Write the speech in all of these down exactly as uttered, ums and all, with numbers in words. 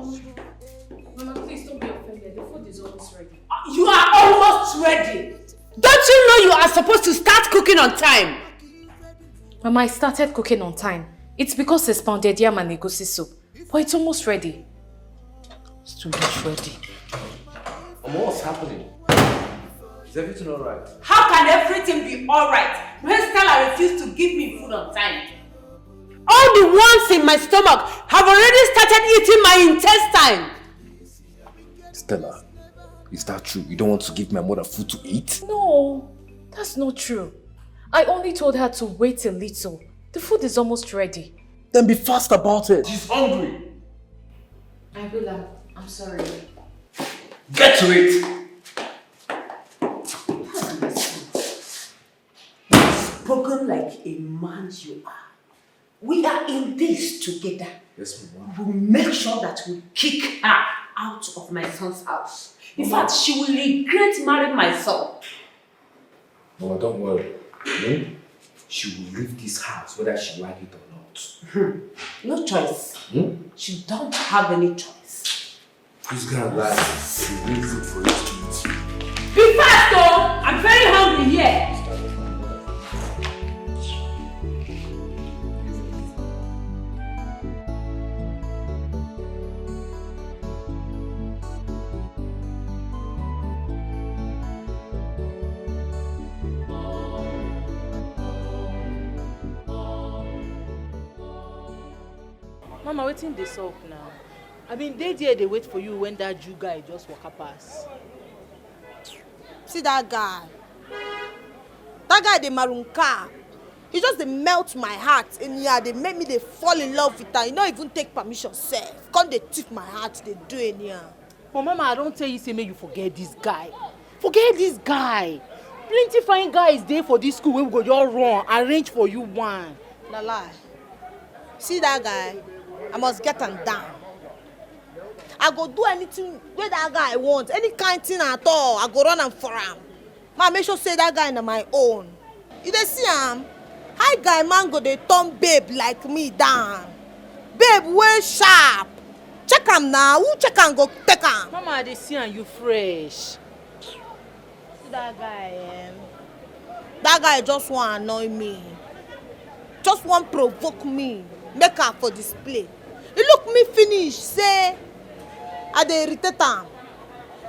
Mama, please don't be offended. The food is almost ready. You are almost ready. Don't you know you are supposed to start cooking on time? Mama, I started cooking on time. It's because it's pounded yam and egusi soup. But it's almost ready. It's too much ready. Mama, what's happening? Is everything alright? How can everything be alright when Stella refused to give me food on time? All the worms in my stomach have already started eating my intestine. Stella, is that true? You don't want to give my mother food to eat? No, that's not true. I only told her to wait a little. The food is almost ready. Then be fast about it. She's hungry. Abila, I'm sorry. Get to it! Spoken like a man you are. We are in this together. Yes, mama. We'll make sure that we kick her out of my son's house. In fact, she will regret marrying my son. Mama, don't worry. Hmm? She will leave this house whether she like it or not. No choice. Hmm? She don't have any choice. This guy like she really good for his kids. Be fast, oh! I'm very hungry here. Mama, wetin dey sup now? I bin dey there dey wait for you when that Jew guy just waka pass. See that guy. That guy dey marunka. He just dey melt my heart anyhow, dey make me dey fall in love with am. He no even take permission sef. Come dey thief my heart, dey do anyhow. But mama, I don tell you say make you forget this guy. Forget this guy. Plenty fine guys dey for this school wey we go just run arrange for you one. Na lie. See that guy, I must get am down. I go do anything wey that guy want, any kind thing at all, I go run am for am. Ma make sure say that guy na my own. You dey see am? How guy man go dey turn babe like me down? Babe wey sharp. Check am na, who check am go take am. Mama, I dey see am, you fresh. See that guy, um, that guy just wan annoy me, just wan provoke me, make am for display. He look me finish, say I dey irritate am.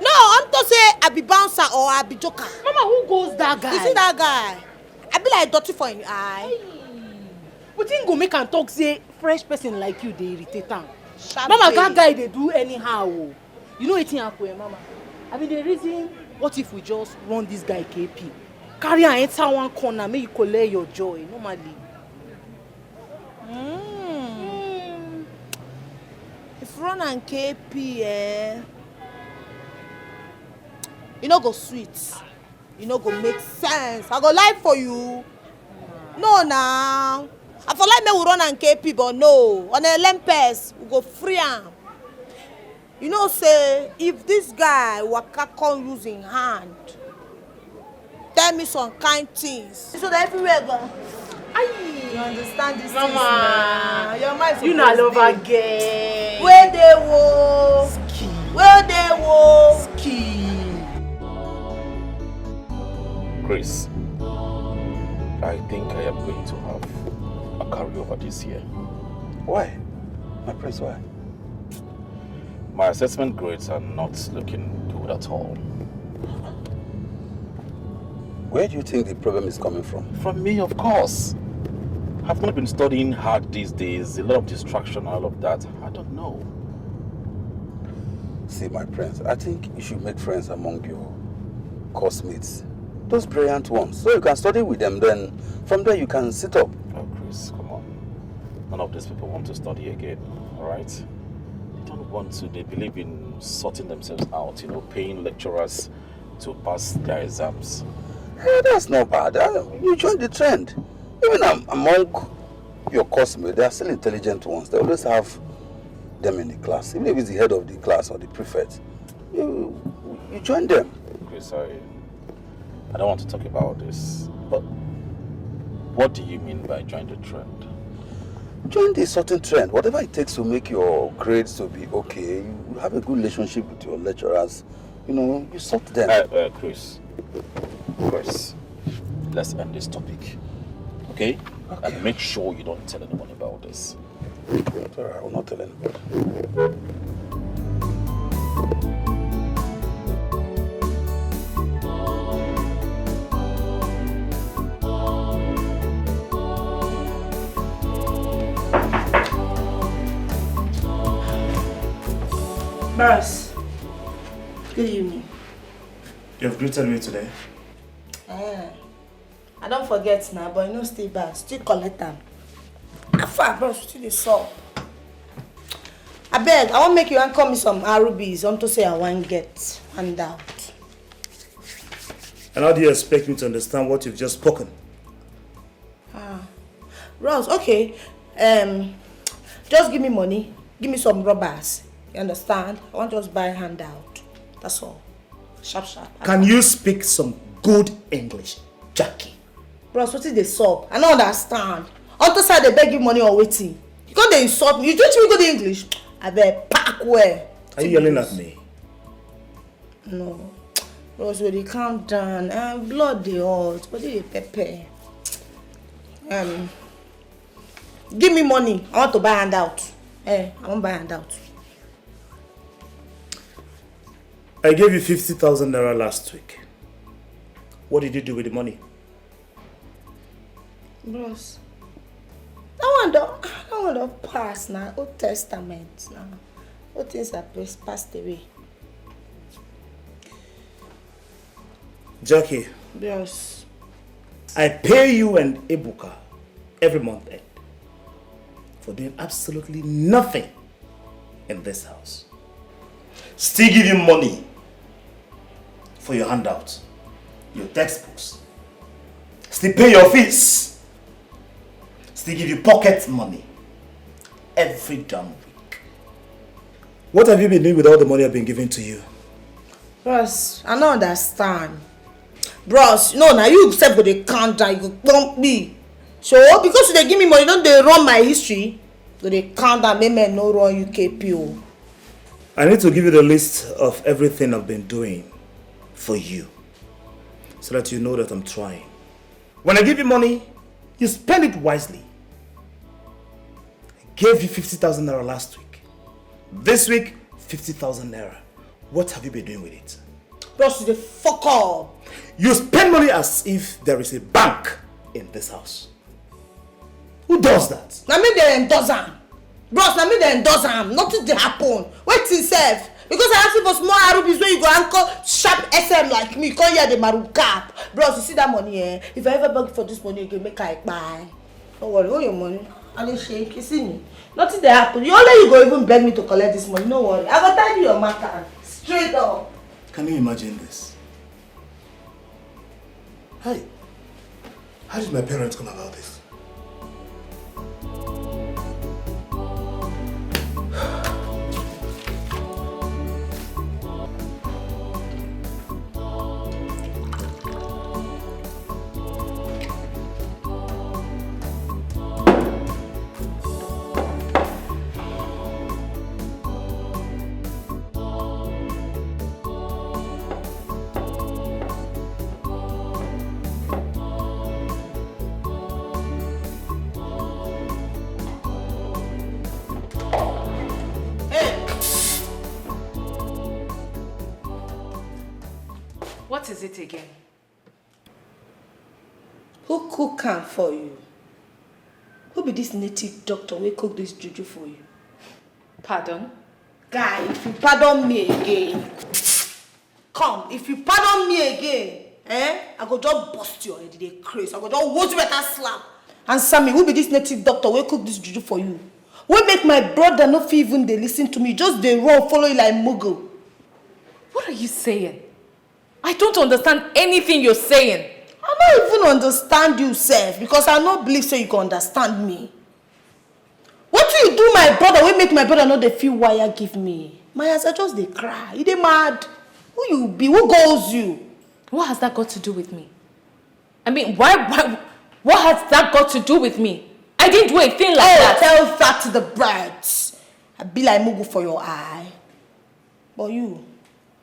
No, unto say I be bouncer or I be joker. Mama, who goes that guy? You see that guy? I be like dirty for him eye. Wetin go make am talk say fresh person like you dey irritate am? Sharp Mama, babe. That guy dey do anyhow o. You know wetin happen, eh, Mama? I bin dey reason, what if we just run this guy K P, carry am enter one corner, make you collect your joy normally. Mm. If run am K P, eh, e no go sweet. E no go make sense. I go lie for you. No, now. I for like make we run am K P, but no. On a lempes, we go free am. You know say if this guy waka come use him hand, tell me some kind things. So that everywhere go. You understand this thing Mama, now? Your mind you na suppose lover dey. Girl. Where dey wo? Ski. Where dey wo? Ski. Grace, I think I am going to have a carryover this year. Why? My prince, why? My assessment grades are not looking good at all. Where do you think the problem is coming from? From me, of course. I've not been studying hard these days, a lot of distraction, all of that. I don't know. See, my prince, I think you should make friends among your course mates. Those brilliant ones. So you can study with them, then from there you can sit up. Oh, Chris, come on. None of these people want to study again, all right? They don't want to. They believe in sorting themselves out, you know, paying lecturers to pass their exams. Hey, that's not bad. Uh, you joined the trend. Even am- among your course mates, there are still intelligent ones. They always have them in the class. Even if it's the head of the class or the prefect, you, you join them. Chris, I, I don't want to talk about this, but what do you mean by join the trend? Join the sorting trend. Whatever it takes to make your grades to be okay, you have a good relationship with your lecturers. You know, you sort them. Uh, uh, Chris, Chris, let's end this topic, okay? Okay. And make sure you don't tell anyone about this. It's all right, I will not tell anybody. Bros, good evening. You've greeted me today. Eh, I don't forget now, but you know still bad. Still collect them. How far, bros? Still the sub. I beg, I want make you and call me some rubies. I want to say I want get and out. And how do you expect me to understand what you've just spoken? Ah, Ross, okay. Um, just give me money. Give me some rubbers. You understand? I want just buy handout. That's all. Sharp, sharp. Can you speak some good English, Jackie? Bros, what is the sub? I don't understand. Unto say they beg you money or waiting. You can't insult me. You teach me good English. I beg, pack well. Are you yelling at me? No. Rose, we dey calm down. Uh, blood dey hot, body dey pepper. Um, give me money. I want to buy handout. Eh, I want buy handout. I gave you fifty thousand naira last week. What did you do with the money? Bros, that one don that one don pass na, Old Testament na. All things are pass- passed away. Jackie, Bros, I pay you and Ebuka every month end for doing absolutely nothing in this house. Still give you money for your handout, your textbooks, still pay your fees, still give you pocket money every damn week. What have you been doing with all the money I've been giving to you? Bros, I don't understand. Bros, no, now you sef go dey calm down, you go pump me. So because you dey give me money, don't dey run my history. Go dey calm down, make men no run U K P O. I need to give you the list of everything I've been doing for you, so that you know that I'm trying. When I give you money, you spend it wisely. I gave you fifty thousand naira last week. This week, fifty thousand naira. What have you been doing with it? Bros, you dey fuck up. You spend money as if there is a bank in this house. Who does that? Na me dey endorse am. Bros, na me dey endorse am. Nothing dey happen. Wetin sef? Because I ask you for small rubies wey you go anchor sharp S M like me, come here dey maru cap. Bros, you see that money, eh? If I ever beg for this money again, make I buy. No worry, hold your money. I dey shake, you see me? Nothing dey happen. You only you go even beg me to collect this money. No worry. I go tidy your matter. Straight up. Can you imagine this? Hi. How did my parents come about this? What is it again? Who cook am for you? Who be this native doctor wey cook this juju for you? Pardon? Guy, if you pardon me again, come, if you pardon me again, eh, I go just bust your head, you dey craze. I go just hold you better slap. Answer me, who be this native doctor wey cook this juju for you? Wey make my brother no fit even dey listen to me, just dey run follow you like mugu. What are you saying? I don't understand anything you're saying. I no even understand you sef, because I no believe say you go understand me. Wetin you do my brother wey make my brother no dey feel wire give me? My as I just dey cry. You dey mad? Who you be? Who goes you? What has that got to do with me? I mean, why, why, what has that got to do with me? I didn't do a thing like Hey, that. Tell that to the birds. I be like mugu for your eye. But you,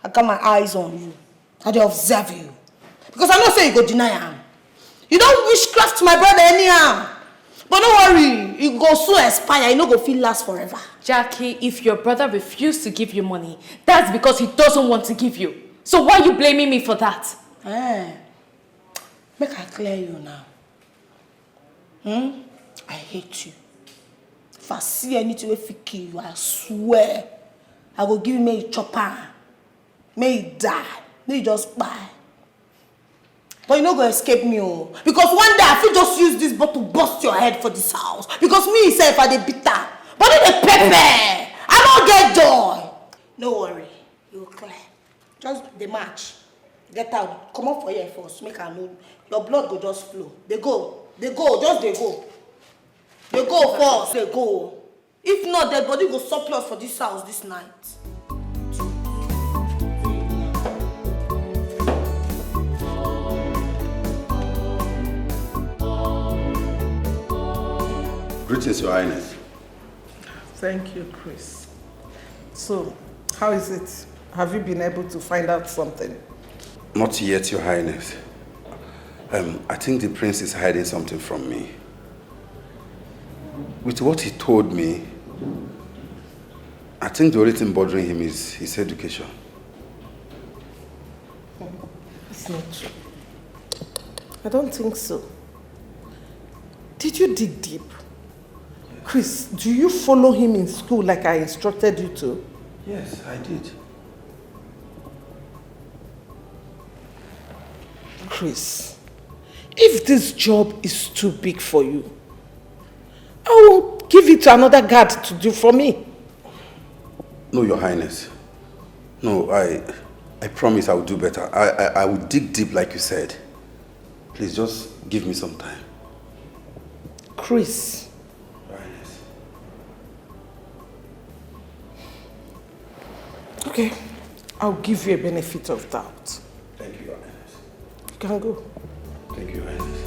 I got my eyes on you. I dey observe you. Because I know say you go deny am. You don witchcraft my brother anyhow. But no worry, e go soon expire, e no go fit last forever. Jackie, if your brother refused to give you money, that's because he doesn't want to give you. So why are you blaming me for that? Eh, make I clear you now. Hmm? I hate you. If I see anything wey fit kill you, I swear, I go give you make you chop am, make you die, make you just kpai. But you no go escape me o, because one day I fit just use this bottle burst your head for this house. Because me sef I dey bitter, but no dey pepper. I no get joy. No worry, you go clear. Just dey march. Get out, comot for here first, make I know. Your blood go just flow. Dey go, dey go, just dey go. Dey go first, dey go. If not, dead body go surplus for this house this night. Greetings, Your Highness. Thank you, Chris. So, how is it? Have you been able to find out something? Not yet, Your Highness. Um, I think the prince is hiding something from me. With what he told me, I think the only thing bothering him is his education. It's not true. I don't think so. Did you dig deep? Chris, do you follow him in school like I instructed you to? Yes, I did. Chris, if this job is too big for you, I will give it to another guard to do for me. No, Your Highness. No, I, I promise I will do better. I, I, I will dig deep like you said. Please just give me some time. Chris. Your Highness. Okay, I'll give you a benefit of doubt. Thank you, Your Highness. You can go. Thank you, Your Highness.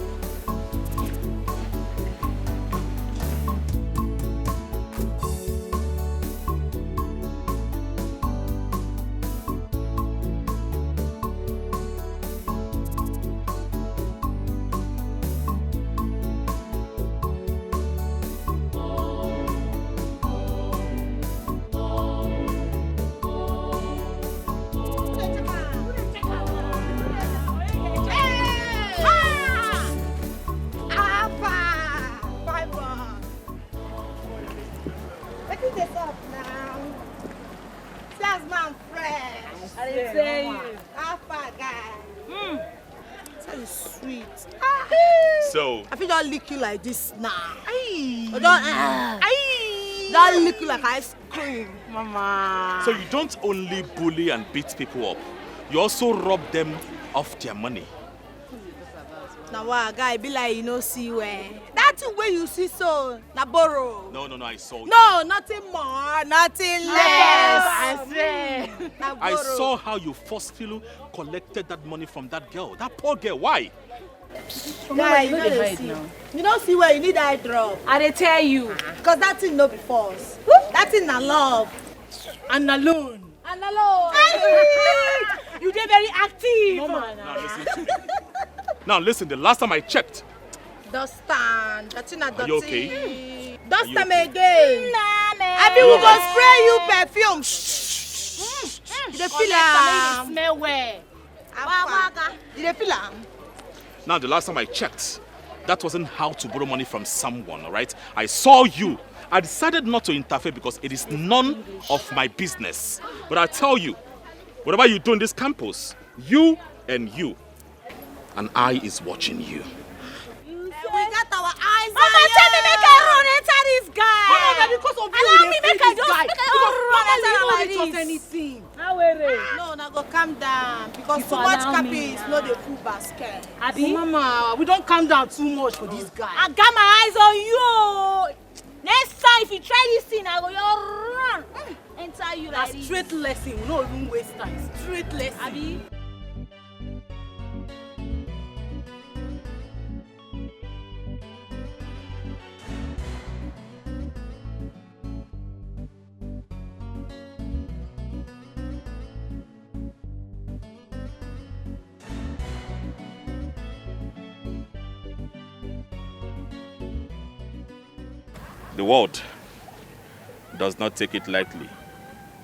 Wetin dey sup now? See as man fresh. I dey tell you. How far, guy? Mm. So sweet. So I fit just lick you like this now. Aye. I don, ah. Aye. Don lick you like ice cream. Mama. So you don't only bully and beat people up, you also rob them of their money. Na wa, guy, be like you no see well. That thing wey you see so, na borrow. No, no, no, I saw you. No, nothing more, nothing less. I swear. Na I borrow. Saw how you forcefully collected that money from that girl, that poor girl. Why? Guy, you no dey see. You no see where you need eye drop. I dey tell you. Because that thing no be force. That thing na love. And na loan. And na loan. You dey very active. Now listen to me. Now listen, the last time I checked, Dust am. Dirty na dirty. Are you okay? Dust am again. Abi we go spray you perfume. You dey feel am. Smell well. You dey feel am. Now, the last time I checked, that wasn't how to borrow money from someone, all right? I saw you. I decided not to interfere because it is none of my business. But I tell you, whatever you do in this campus, you and you, an eye is watching you. We got our eyes. Mama, tell me make I run enter this guy. Mama, na because of you. Allow me make I just make I run enter this guy. Anything. No, na go calm down because too much cabbage no dey full basket. Abi? Mama, we don calm down too much for this guy. I got my eyes on you. Next time if you try this thing, I go just run enter you like this. Na straight lesson. We no even waste time. Straight lesson. Abi? The world does not take it lightly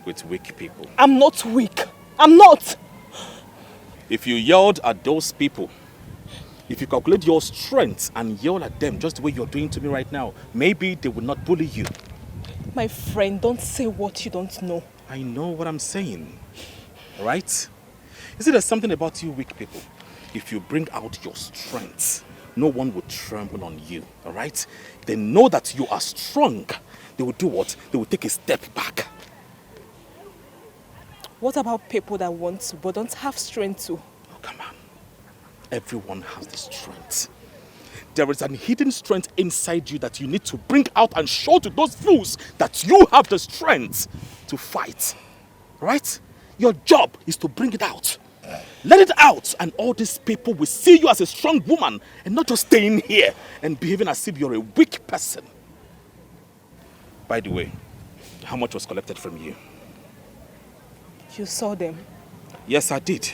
with weak people. I'm not weak. I'm not. If you yelled at those people, if you calculate your strength and yell at them just the way you're doing to me right now, maybe they would not bully you. My friend, don't say what you don't know. I know what I'm saying, right? You see, there's something about you weak people. If you bring out your strength, no one will tremble on you, all right? They know that you are strong. They will do what? They will take a step back. What about people that want to but don't have strength to? Oh, come on. Everyone has the strength. There is an hidden strength inside you that you need to bring out and show to those fools that you have the strength to fight. Right? Your job is to bring it out. Let it out, and all these people will see you as a strong woman and not just staying here and behaving as if you're a weak person. By the way, how much was collected from you? You saw them? Yes, I did.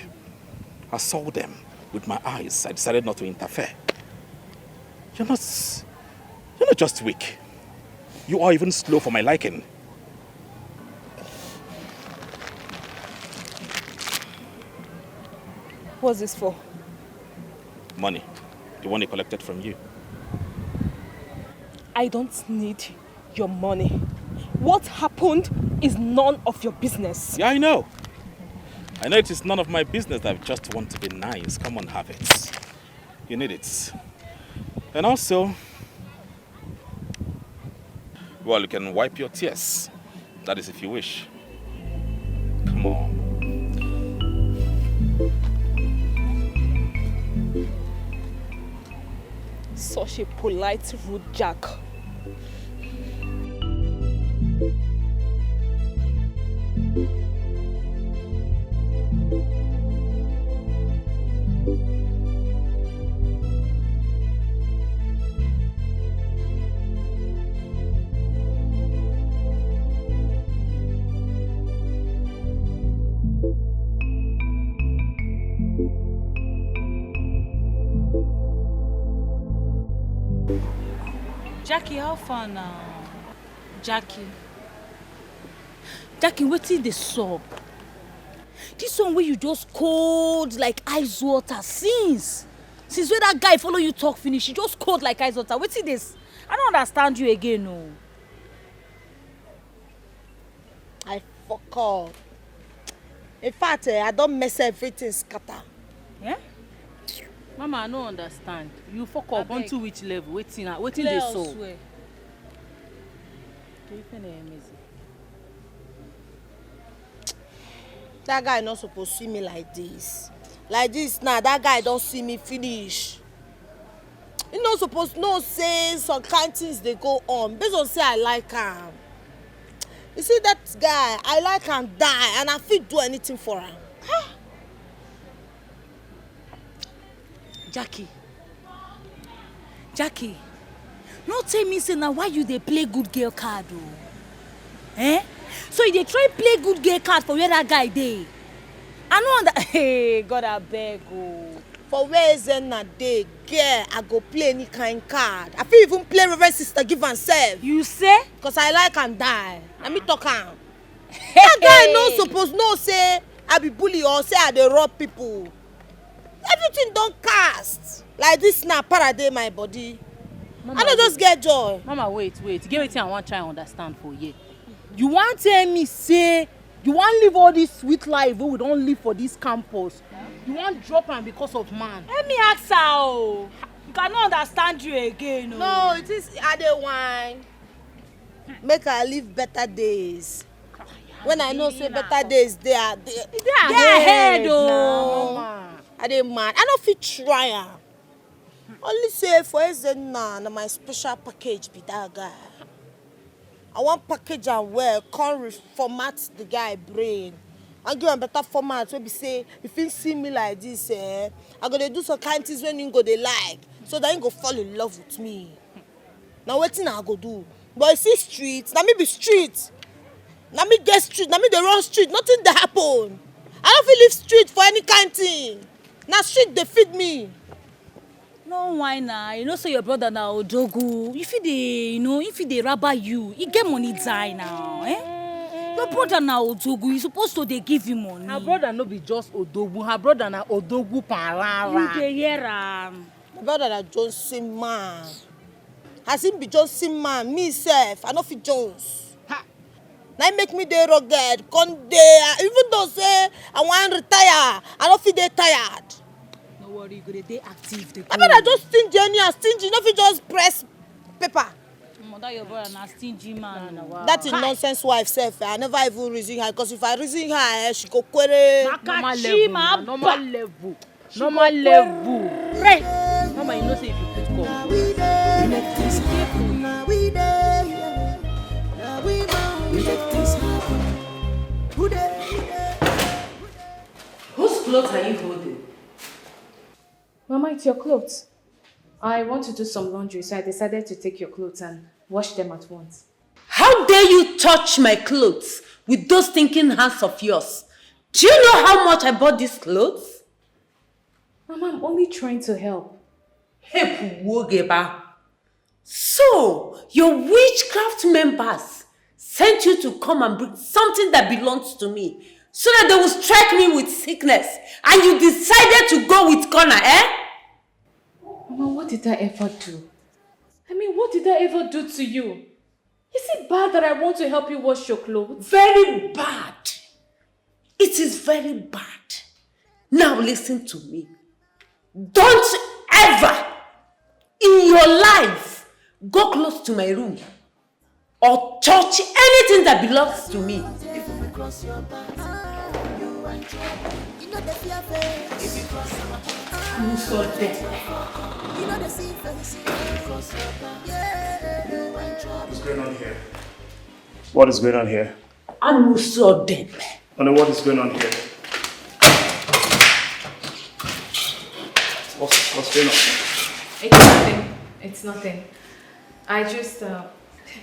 I saw them with my eyes. I decided not to interfere. You're not. You're not just weak. You are even slow for my liking. What's this for? Money. The one they collected from you. I don't need your money. What happened is none of your business. Yeah, I know. I know it is none of my business. I just want to be nice. Come on, have it. You need it. And also, well, you can wipe your tears. That is if you wish. Come on. Such a polite, rude Jack. Jackie, how far now? Jackie. Jackie, wetin dey sup? This one wey you just cold like ice water since. Since wey that guy follow you talk finish, you just cold like ice water. Wetin dey s-, I no understand you again o. I fuck up. In fact, eh, I don mess everything scatter. Eh? Mama, I no understand. You fuck up unto which level? Wetin, wetin dey sup? That guy no suppose see me like this. Like this now, that guy don see me finish. He no suppose know say some kind things dey go on based on say I like am. You see that guy, I like am die and I fit do anything for am. Jackie. Jackie. No tell me say na why you dey play good girl card o. Eh? So you dey try play good girl card for where that guy dey? I no under-, hey, God abeg o. For where Ezenna dey, girl, I go play any kind card. I fit even play Reverend Sister give am sef. You say? Cause I like am die. Na me talk am. That guy no suppose know say I be bully or say I dey rob people. Everything don cast. Like this na para dey my body. I no just get joy. Mama, wait, wait. Get wetin I wan try understand for here. You wan tell me say you wan live all this sweet life wey we don live for this campus? You wan drop am because of man? Let me ask her o. You cannot understand you again o. No, it is I dey whine. Make I live better days. When I know say better days dey, I dey, Dey ahead o. I dey mad. I no fit try am. Only say for Ezenna, na my special package be that guy. I wan package am well, come reformat the guy brain. I give am better format wey be say if he see me like this, eh, I go dey do some kind things wey he go dey like, so that he go fall in love with me. Na wetin I go do? But you see street, na me be street. Na me get street, na me dey run street, nothing dey happen. I no fit leave street for any kind thing. Na street dey feed me. No, why na? You know say your brother na Odogu. If he dey, you know, if he dey rabba you, he get money die now, eh? Your brother na Odogu, you supposed to dey give him money. Her brother no be just Odogwu, her brother na Odogwu Parara. You dey hear am? My brother na Johnson man. As him be Johnson man, me sef, I no fit Jones. Ha! Na im make me dey rugged, come dey, even though say I wan retire, I no fit dey tired. No worry, you go dey dey active, dey go. My brother just stingy, anyhow stingy, no fit just press paper. Omo, that your brother na stingy man. Na, na, wow. That is nonsense wife sef, I never even reason her, 'cause if I reason her, eh, she go query. Normal level, Makachima, na normal level. Normal level. Mama, you know say if you put God first. Whose clothes are you holding? Mama, it's your clothes. I want to do some laundry, so I decided to take your clothes and wash them at once. How dare you touch my clothes with those stinking hands of yours? Do you know how much I bought these clothes? Mama, I'm only trying to help. Help wogeba. So, your witchcraft members sent you to come and bring something that belongs to me so that they will strike me with sickness, and you decided to go with corner, eh? Mama, what did I ever do? I mean, what did I ever do to you? Is it bad that I want to help you wash your clothes? Very bad. It is very bad. Now listen to me. Don't ever in your life go close to my room or touch anything that belongs to me. What's going on here? What is going on here? Amusodeme. Honey, what is going on here? What's, what's going on? It's nothing. It's nothing. I just, uh,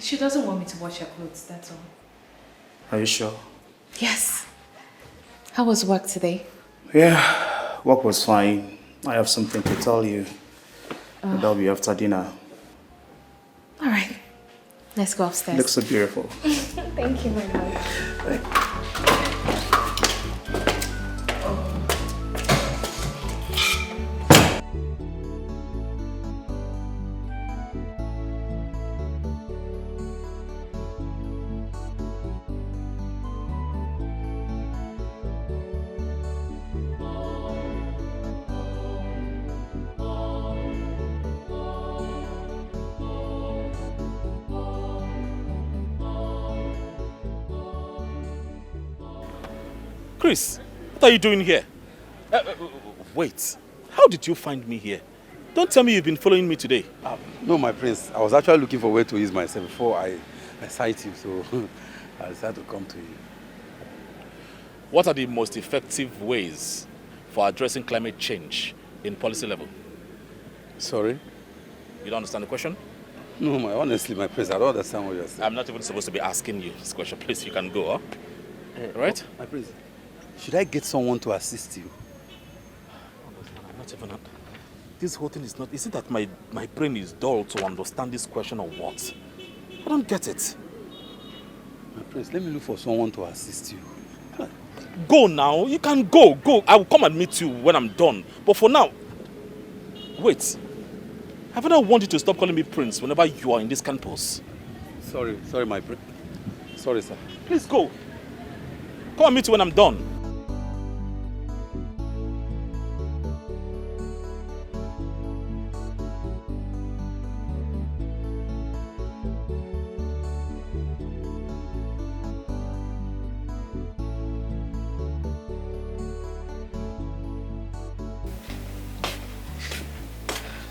she doesn't want me to wash her clothes, that's all. Are you sure? Yes. How was work today? Yeah, work was fine. I have something to tell you. But that'll be after dinner. All right. Let's go upstairs. Looks so beautiful. Thank you, my love. Chris, what are you doing here? Uh, uh, uh, wait, how did you find me here? Don't tell me you've been following me today. Uh, no, my prince. I was actually looking for where to ease myself before I, I sight you, so I decided to come to you. What are the most effective ways for addressing climate change in policy level? Sorry? You don't understand the question? No, my, honestly, my prince, I don't understand what you're saying. I'm not even supposed to be asking you this question. Please, you can go, huh? Eh, right? My prince, should I get someone to assist you? I'm not even. This whole thing is not. Is it that my, my brain is dull to understand this question or what? I don't get it. My prince, let me look for someone to assist you. Go now. You can go. Go. I will come and meet you when I'm done. But for now, wait. Have I not warned you to stop calling me prince whenever you are in this campus? Sorry, sorry, my prince. Sorry, sir. Please go. Come and meet you when I'm done.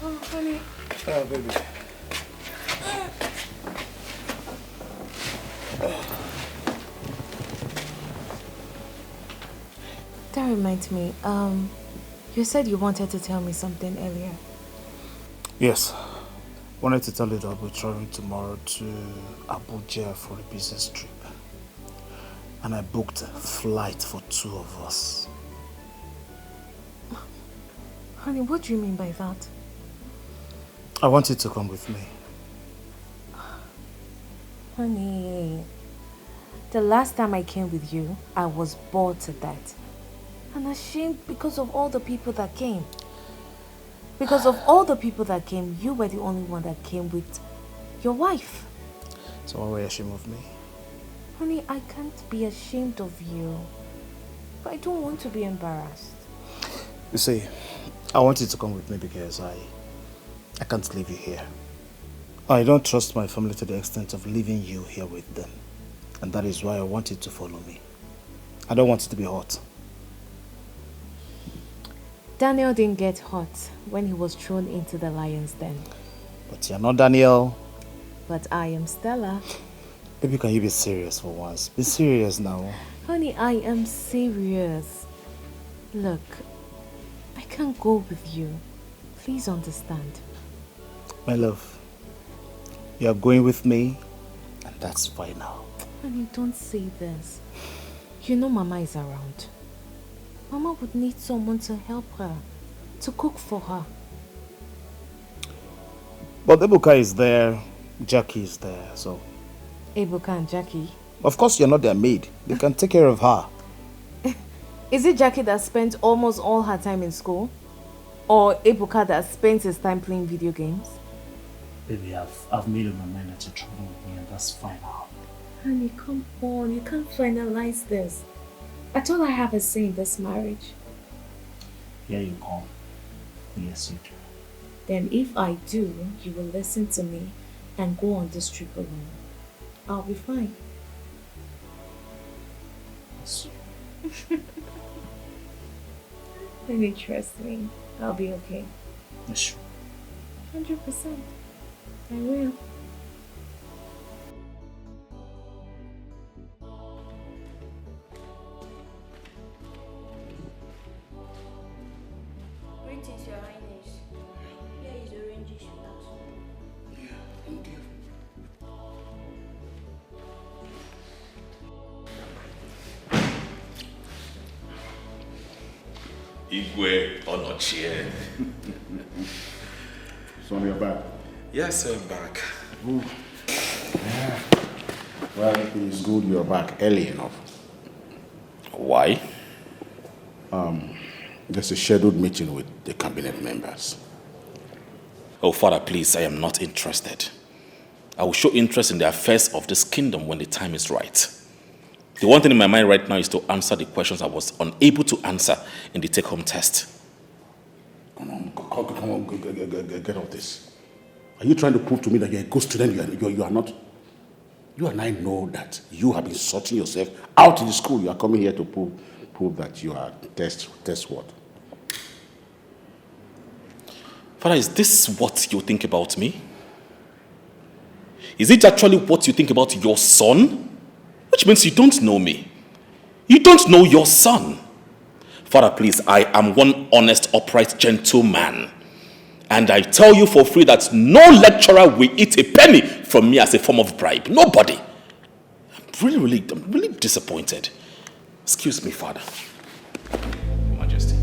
Oh, honey. Oh, baby. That reminds me, um, you said you wanted to tell me something earlier. Yes. Wanted to tell you that I'll be traveling tomorrow to Abuja for a business trip. And I booked a flight for two of us. Honey, what do you mean by that? I want you to come with me. Honey, the last time I came with you, I was bored to death and ashamed because of all the people that came. Because of all the people that came, you were the only one that came with your wife. So why were you ashamed of me? Honey, I can't be ashamed of you. But I don't want to be embarrassed. You see, I want you to come with me because I, I can't leave you here. I don't trust my family to the extent of leaving you here with them. And that is why I want you to follow me. I don't want it to be hot. Daniel didn't get hot when he was thrown into the lion's den. But you're not Daniel. But I am Stella. Baby, can you be serious for once? Be serious now. Honey, I am serious. Look, I can't go with you. Please understand. My love, you are going with me, and that's final. Honey, don't say this. You know Mama is around. Mama would need someone to help her, to cook for her. But Ebuka is there, Jackie is there, so. Ebuka and Jackie? Of course, you're not their maid. They can take care of her. Is it Jackie that spent almost all her time in school? Or Ebuka that spends his time playing video games? Baby, I've, I've made up my mind that you're traveling with me, and that's final. Honey, come on. You can't finalize this. At all I have a say in this marriage. Here you come. Yes, you do. Then if I do, you will listen to me and go on this trip alone. I'll be fine. Yes. Honey, trust me. I'll be okay. Yes, sure. Hundred percent. I will. Greetings, Your Highness. Here is orange juice. Thank you. Igwe Onochie. Son, you're back. Yes, I'm back. Good. Yeah. Well, it is good you're back early enough. Why? Um, there's a scheduled meeting with the cabinet members. Oh, Father, please, I am not interested. I will show interest in the affairs of this kingdom when the time is right. The one thing in my mind right now is to answer the questions I was unable to answer in the take-home test. Come on, come on, come on, get off this. Are you trying to prove to me that you're a good student? You are, you are, you are not. You and I know that you have been sorting yourself out in the school. You are coming here to prove, prove that you are test, test what? Father, is this what you think about me? Is it actually what you think about your son? Which means you don't know me. You don't know your son. Father, please, I am one honest, upright gentleman. And I tell you for free that no lecturer will eat a penny from me as a form of bribe. Nobody. I'm really, really, I'm really disappointed. Excuse me, Father. Your Majesty.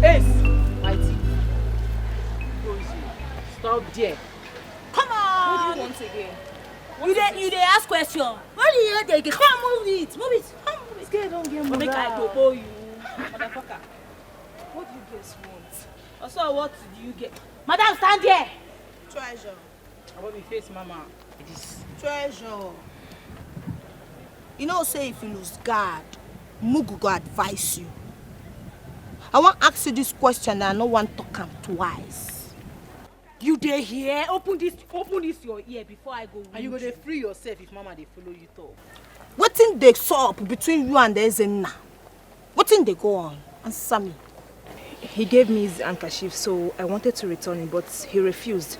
Ace, my team. Stop there. Come on. What do you want again? You dey you dey ask question. What do you dey come move it? Move it. Come move it. This girl don get mother. Make I dobo you, motherfucker. What do you guys want? Also, what do you get? Madam, stand there. Treasure. I will be face mama. This. Treasure. You know say if you lose guard, Mugu go advise you. I wan ask you this question and I no wan talk am twice. You dey here? Open this, open this your ear before I go. And you go dey free yourself if mama dey follow you talk. Wetin dey sup between you and Ezenna? Wetin dey go on? Answer me. He gave me his handkerchief, so I wanted to return it, but he refused.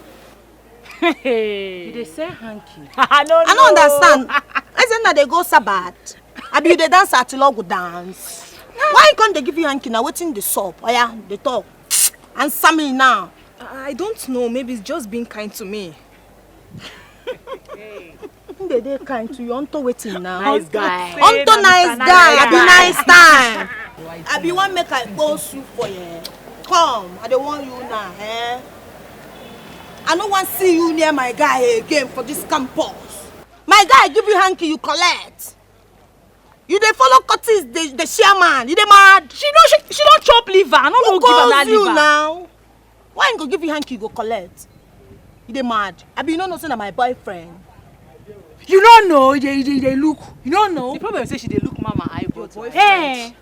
You dey sell hanky? I no I no understand. Ezenna dey go Sabbath. Abi you dey dance Atilogwu dance? Why he come dey give you hanky na? Wetin dey sup? Oya, dey talk. Answer me now. I don't know. Maybe he's just being kind to me. He dey dey kind to you unto wetin now? Nice guy. Unto nice guy, abi nice time. Abi wan make I expose you for here? Come, I dey warn you now, eh? I no wan see you near my guy again for this campus. My guy give you hanky, you collect. You dey follow Curtis, the, the chairman. You dey mad? She no, she, she don chop liver. I no go give am that you liver. Now. Why he go give you hanky, you go collect? You dey mad? Abi you no know say na my boyfriend? You no know. You dey, you dey, you dey look. You no know. The problem is say she dey look mama eyeball. Hey,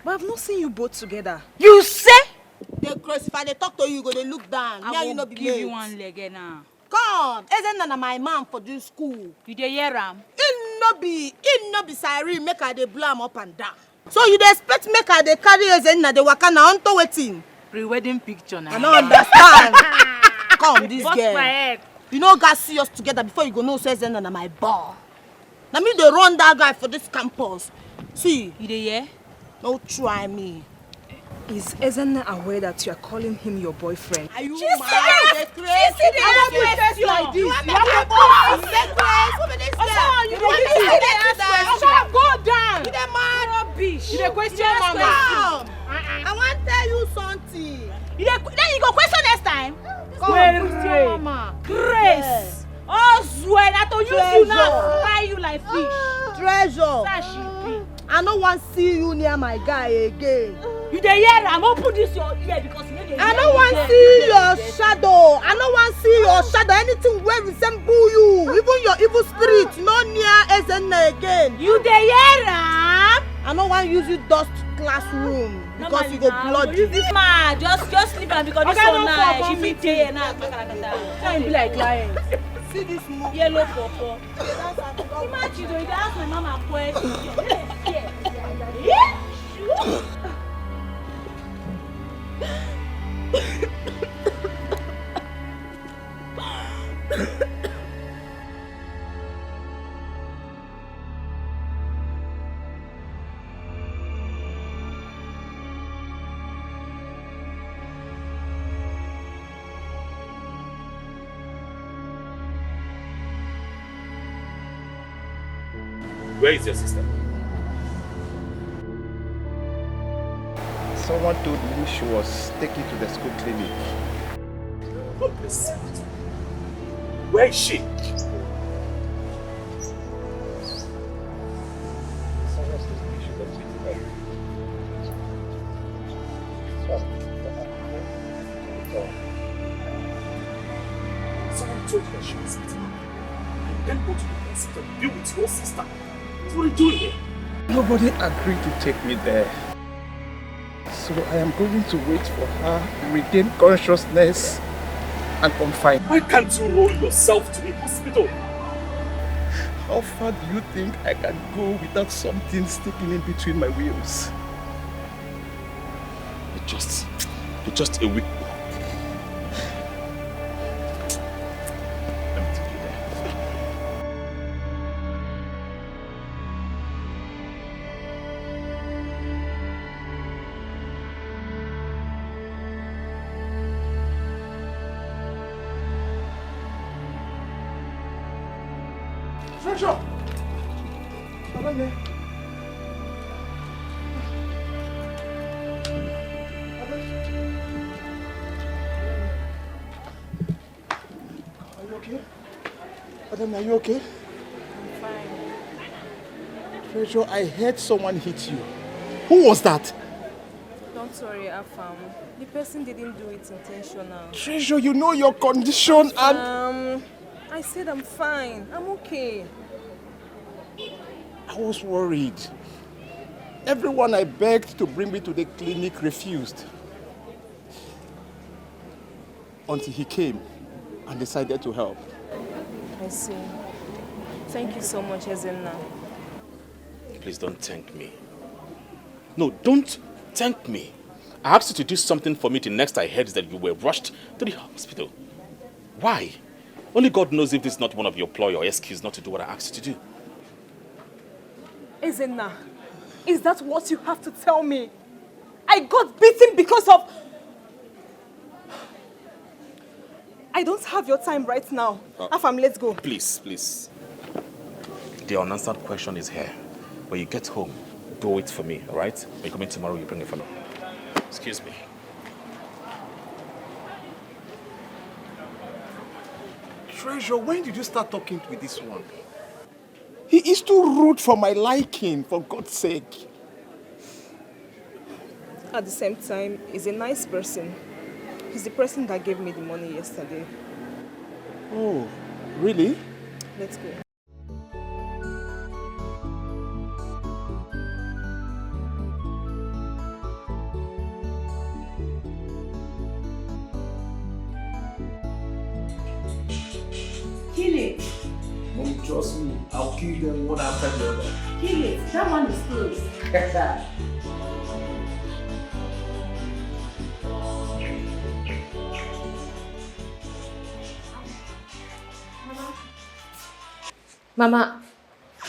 But I've not seen you both together. You say? Dey craze. If I dey talk to you, you go dey look down. Me and I you will no be give you mates. One leg eh, now. Come, Ezenna na my man for this school. You dey hear am? Him no be, him no be siren. Make I dey blow am up and down. So you dey expect make I dey carry Ezenna dey waka na unto wetin? Pre-wedding picture na. I no understand. Come, this Bust girl. My head. You no gats see us together before you go know say Ezenna na my boy. Na me dey run that guy for this campus. See, You dey hear? No try me. Is Ezenna aware that you are calling him your boyfriend? Are you She's mad? serious. Dey craze. She's serious. You dey craze. You dey craze. Omo, you dey craze. Omo, go down. You dey mad. Rubbish. You dey question mama. I wan tell you something. You dey, then you go question next time. Come on, question mama. Grace. Ozue, na to use you now, fry you like fish. Treasure. That she be. I no wan see you near my guy again. You dey hear am? Open this your ear because you no dey I no wan see your shadow. I no wan see your shadow. Anything wey resemble you, even your evil spirit, no near Ezenna again. You dey hear am? I no wan use you dust classroom because you go bloody. This man, just, just leave am because this one now, she fit dey here now. Tell him be like client. See this move. Yellow pawpaw. Imagine though, if I ask my mama question. Yeah. Where is your sister? Someone told me she was taken to the school clinic. God bless you. Where is she? Someone told her she was with me. I can't go to the hospital to be with your sister. What are you doing here? Nobody agreed to take me there. So I am going to wait for her to regain consciousness and confine. Why can't you roll yourself to a hospital? How far do you think I can go without something sticking in between my wheels? You're just, you're just a weak boy. Let me take you there. Treasure! Are you okay? Adam, are you okay? I'm fine. Treasure, I heard someone hit you. Who was that? Don't worry, Afam. The person didn't do it intentional. Treasure, you know your condition and... Um, I said I'm fine. I'm okay. I was worried. Everyone I begged to bring me to the clinic refused until he came and decided to help. I see. Thank you so much, Ezenna. Please don't thank me. No, don't thank me. I asked you to do something for me the next I heard that you were rushed to the hospital. Why? Only God knows if this is not one of your ploy or excuse not to do what I asked you to do. Ezenna, is that what you have to tell me? I got beaten because of... I don't have your time right now. Uh, Afam, let's go. Please, please. The unanswered question is here. When you get home, do it for me, all right? When you come in tomorrow, you bring it for me. Excuse me. Treasure, when did you start talking with this one? He is too rude for my liking, for God's sake. At the same time, he's a nice person. He's the person that gave me the money yesterday. Oh, really? Let's go. Kill it. Mom, trust me. I'll kill them one after the other. Kill it. That one is close. Mama,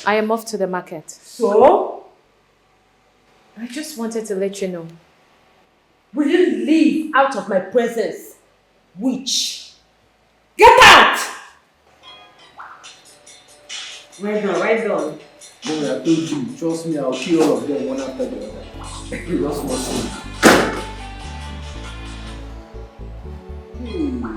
I am off to the market. So? I just wanted to let you know. Will you leave out of my presence? Witch! Get out! Well done, well done. Mommy, I told you, trust me, I'll kill all of them one after the other. Just one thing. Hmm.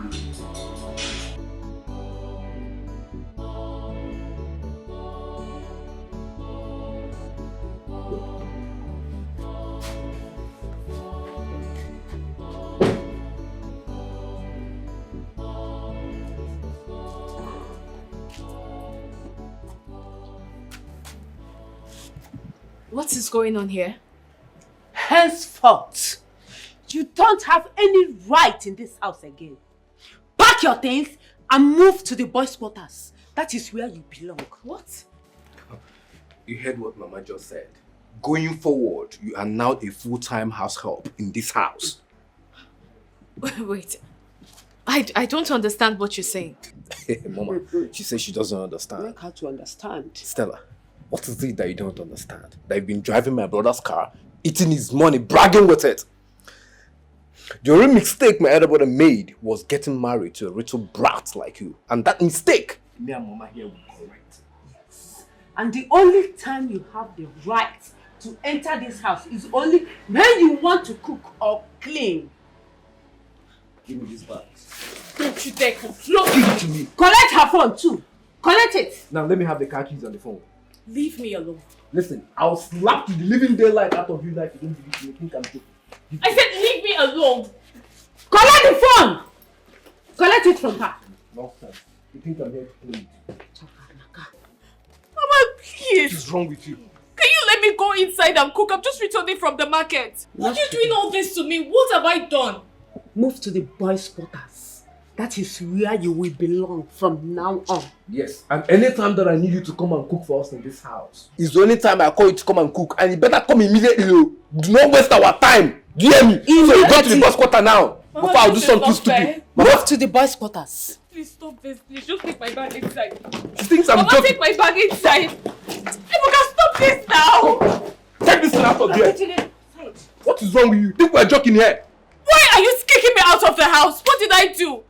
What is going on here? Henceforth, you don't have any right in this house again. Pack your things and move to the boys' quarters. That is where you belong. What? You heard what Mama just said. Going forward, you are now a full-time house help in this house. Wait, I, I don't understand what you're saying. Mama, she says she doesn't understand. Make her to understand. Stella, what is it that you don't understand? That you've been driving my brother's car, eating his money, bragging with it. The only mistake my elder brother made was getting married to a little brat like you. And that mistake, me and Mama here will correct. And the only time you have the right to enter this house is only when you want to cook or clean. Give me this bag. Don't you dare come close. Give it to me. Collect her phone too. Collect it. Now let me have the car keys and the phone. Leave me alone. Listen, I'll slap you the living daylight out of you now if you don't give it to me. Think I'm joking. I said leave me alone. Collect the phone. Collect it from her. Nonsense. You think I'm here to play with you? Mama, please. What is wrong with you? Can you let me go inside and cook? I'm just returning from the market. Why are you doing all this to me? What have I done? Move to the boys' quarters. That is where you will belong from now on. Yes, and anytime that I need you to come and cook for us in this house, it's the only time I call you to come and cook, and you better come immediately. Oh. Do not waste our time. Do you hear me? So you go to the boys' quarter now before I do something stupid. Move to the boys' quarters. Please stop this. Please just take my bag inside. She thinks I'm Mama, joking. Take my bag inside. Ebuka, stop this now. Take this thing out of here. What is wrong with you? Think we're joking here? Why are you kicking me out of the house? What did I do?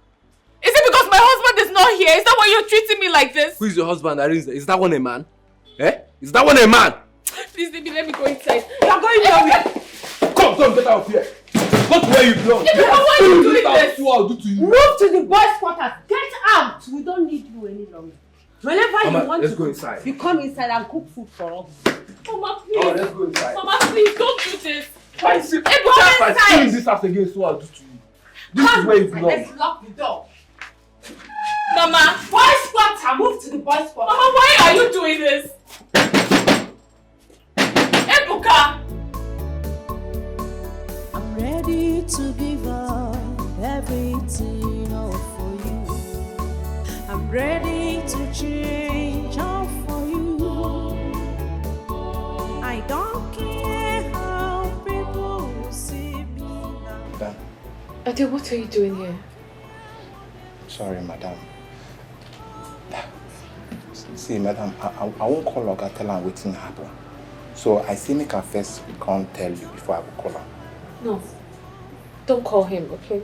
Is it because my husband is not here? Is that why you're treating me like this? Who is your husband, Arinze? Is that one a man? Eh? Is that one a man? Please, baby, let me go inside. You're going nowhere. Come, come, get out of here. Go to where you belong. Baby, why are you doing this? What I'll do to you. Move to the boys' quarters. Get out. We don't need you any longer. Whenever Mama, you want let's to go inside. You come inside and cook food for us. Mama, please. Oh, let's go inside. Mama, please, don't do this. If I see, if I see in this house again, so I'll do to you. This is where you belong. Let's lock the door. Mama, boys' quarter, move to the boys' quarter. Mama, why are you doing this? Ebuka! to give up everything all for you. I'm ready to change all for you. I don't care how people will see me now. Ade, what are you doing here? Sorry, madam. See, madam, I, I, I won't call Oga tell am wetin happen. So I say make I first come tell you before I go call am. No. Don't call him, okay?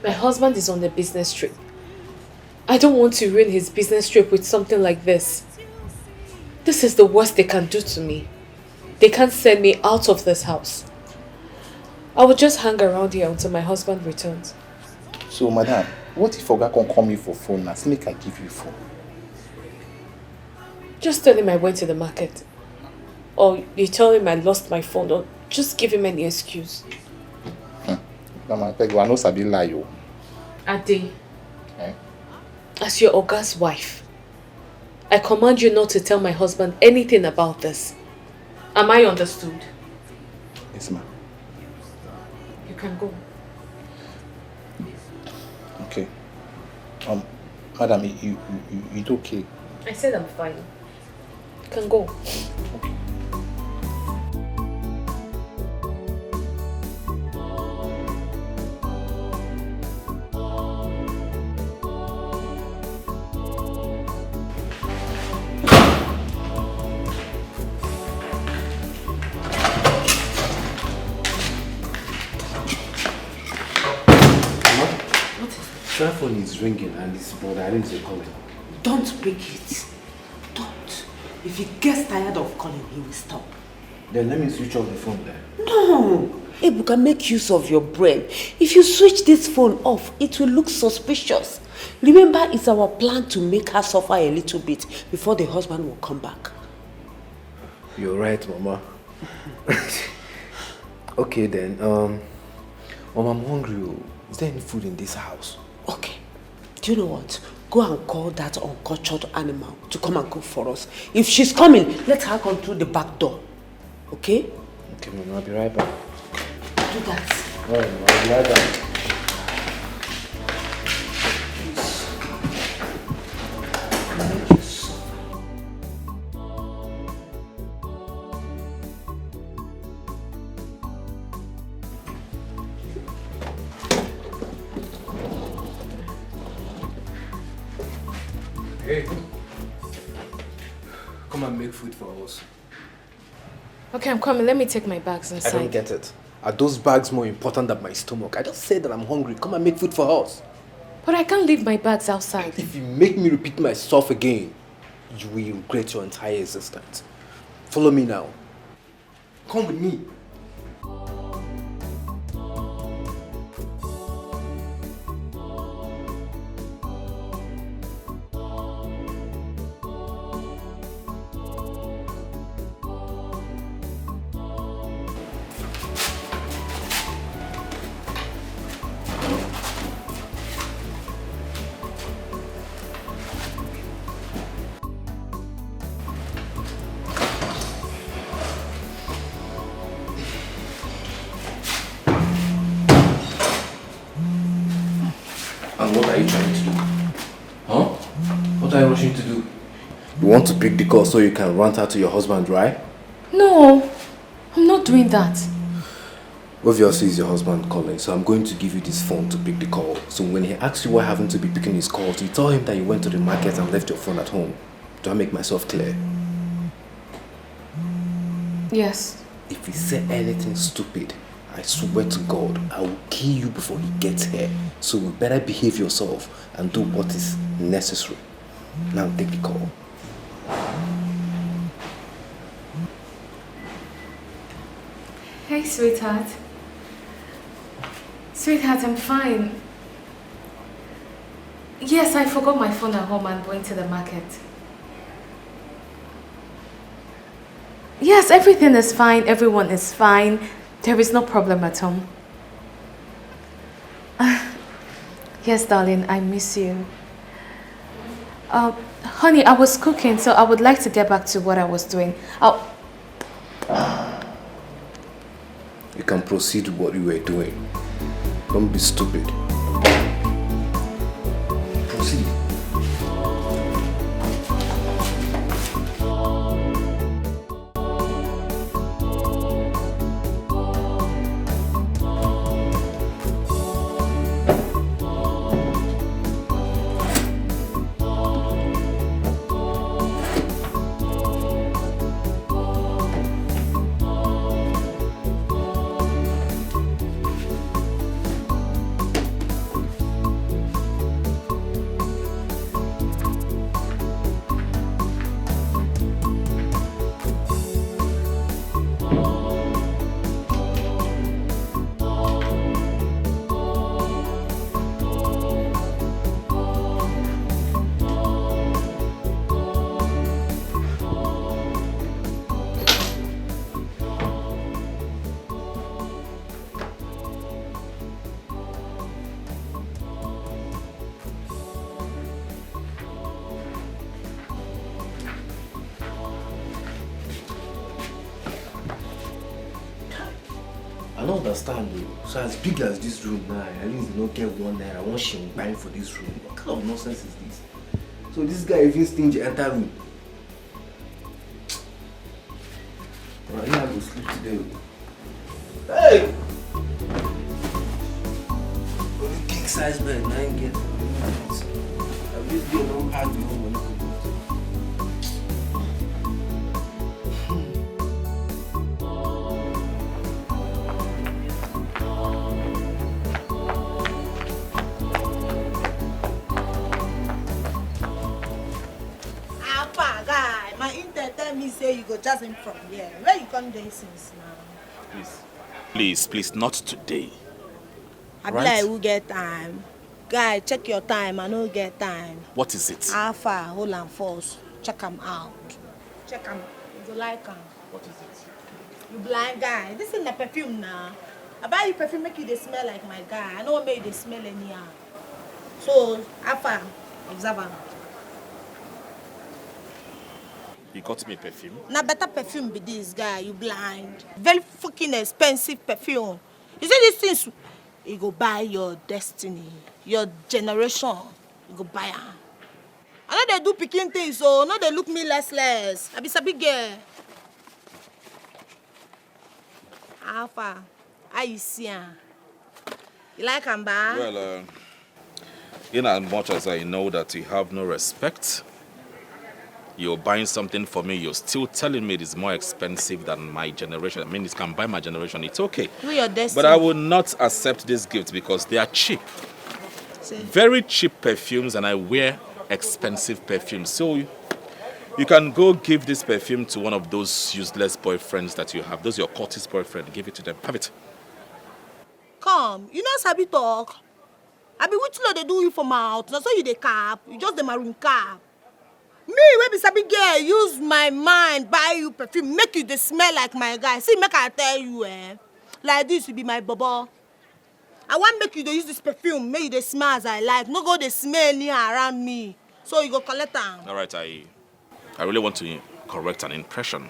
My husband is on a business trip. I don't want to ruin his business trip with something like this. This is the worst they can do to me. They can't send me out of this house. I will just hang around here until my husband returns. So, madam, what if Oga come call me for phone now? Say make I give you phone. Just tell him I went to the market. Or you tell him I lost my phone. Or just give him any excuse. Mama, I beg you, I no sabi lie o. Ade, Eh? As your Oga's wife, I command you not to tell my husband anything about this. Am I understood? Yes, ma'am. You can go. Okay. Um, madam, you, you, you, you okay? I said I'm fine. You can go. Cell phone is ringing and it's brother Arinze calling. Don't pick it. Don't. If he gets tired of calling, he will stop. Then let me switch off the phone then. No! Ebuka, make use of your brain. If you switch this phone off, it will look suspicious. Remember, it's our plan to make her suffer a little bit before the husband will come back. You're right, Mama. Okay then, um, Mama, I'm hungry. Oh. Is there any food in this house? Okay. Do you know what? Go and call that uncultured animal to come and cook for us. If she's coming, let her come through the back door. Okay? Okay, Mama, I'll be right back. Do that. All right, Mama, I'll be right back. Hey, come and make food for us. Okay, I'm coming. Let me take my bags inside. I don't get it. Are those bags more important than my stomach? I just said that I'm hungry. Come and make food for us. But I can't leave my bags outside. If you make me repeat myself again, you will regret your entire existence. Follow me now. Come with me. And what are you trying to do? Huh? What are you rushing to do? You want to pick the call so you can rant out to your husband, right? No, I'm not doing that. Obviously, it's your husband calling, so I'm going to give you this phone to pick the call. So when he asks you what happened to be picking his calls, you tell him that you went to the market and left your phone at home. Do I make myself clear? Yes. If he said anything stupid, I swear to God, I will kill you before he gets here. So you better behave yourself and do what is necessary. Now take the call. Hey, sweetheart. Sweetheart, I'm fine. Yes, I forgot my phone at home and went to the market. Yes, everything is fine. Everyone is fine. There is no problem at home. Yes, darling, I miss you. Uh, honey, I was cooking, so I would like to get back to what I was doing. I'll... You can proceed with what you were doing. Don't be stupid. Proceed. I don't understand though. So as big as this room now, at least they no get one naira, one shilling buying for this room. What kind of nonsense is this? So this guy even stingy enter room. Well, I go sleep today. Hey! Only king size bed, na im get. I just get one hard the whole money. Apa guy, my intel tell me say you go jazz him from here. Where you come dey since now? Please, please, please, not today. I be Right? like who get time. Guy, check your time. I no get time. What is it? How far? Hold am first. Check am out. Check am. You go like am. What is it? You blind guy. This is na perfume na. I buy you perfume make you dey smell like my guy. I no wan make you dey smell anyhow. So, how far? Observe am. You got me perfume? Na better perfume be this guy. You blind. Very fucking expensive perfume. You see these things? You go buy your destiny, your generation. You go buy am. I no dey do pikin things, so no dey look me less less. I be sabi girl. How far? How you see am? You like am, ba? Well, uh, in as much as I know that you have no respect, you're buying something for me, you're still telling me it is more expensive than my generation. I mean, it can buy my generation, it's okay. Do your destiny. But I will not accept this gift because they are cheap. See? Very cheap perfumes, and I wear expensive perfumes. So you, you can go give this perfume to one of those useless boyfriends that you have. Those your cultist boyfriend. Give it to them. Have it. Come, you no sabi talk. I be which law they do you for mouth? Na so you dey cap. You just dey marine cap. Me, wey be sabi girl, use my mind buy you perfume, make you dey smell like my guy. See, make I tell you, eh, like this, you be my bobo. I wan make you dey use this perfume, make you dey smell as I like. No go dey smell anyhow around me. So you go collect am. All right, I, I really want to correct an impression.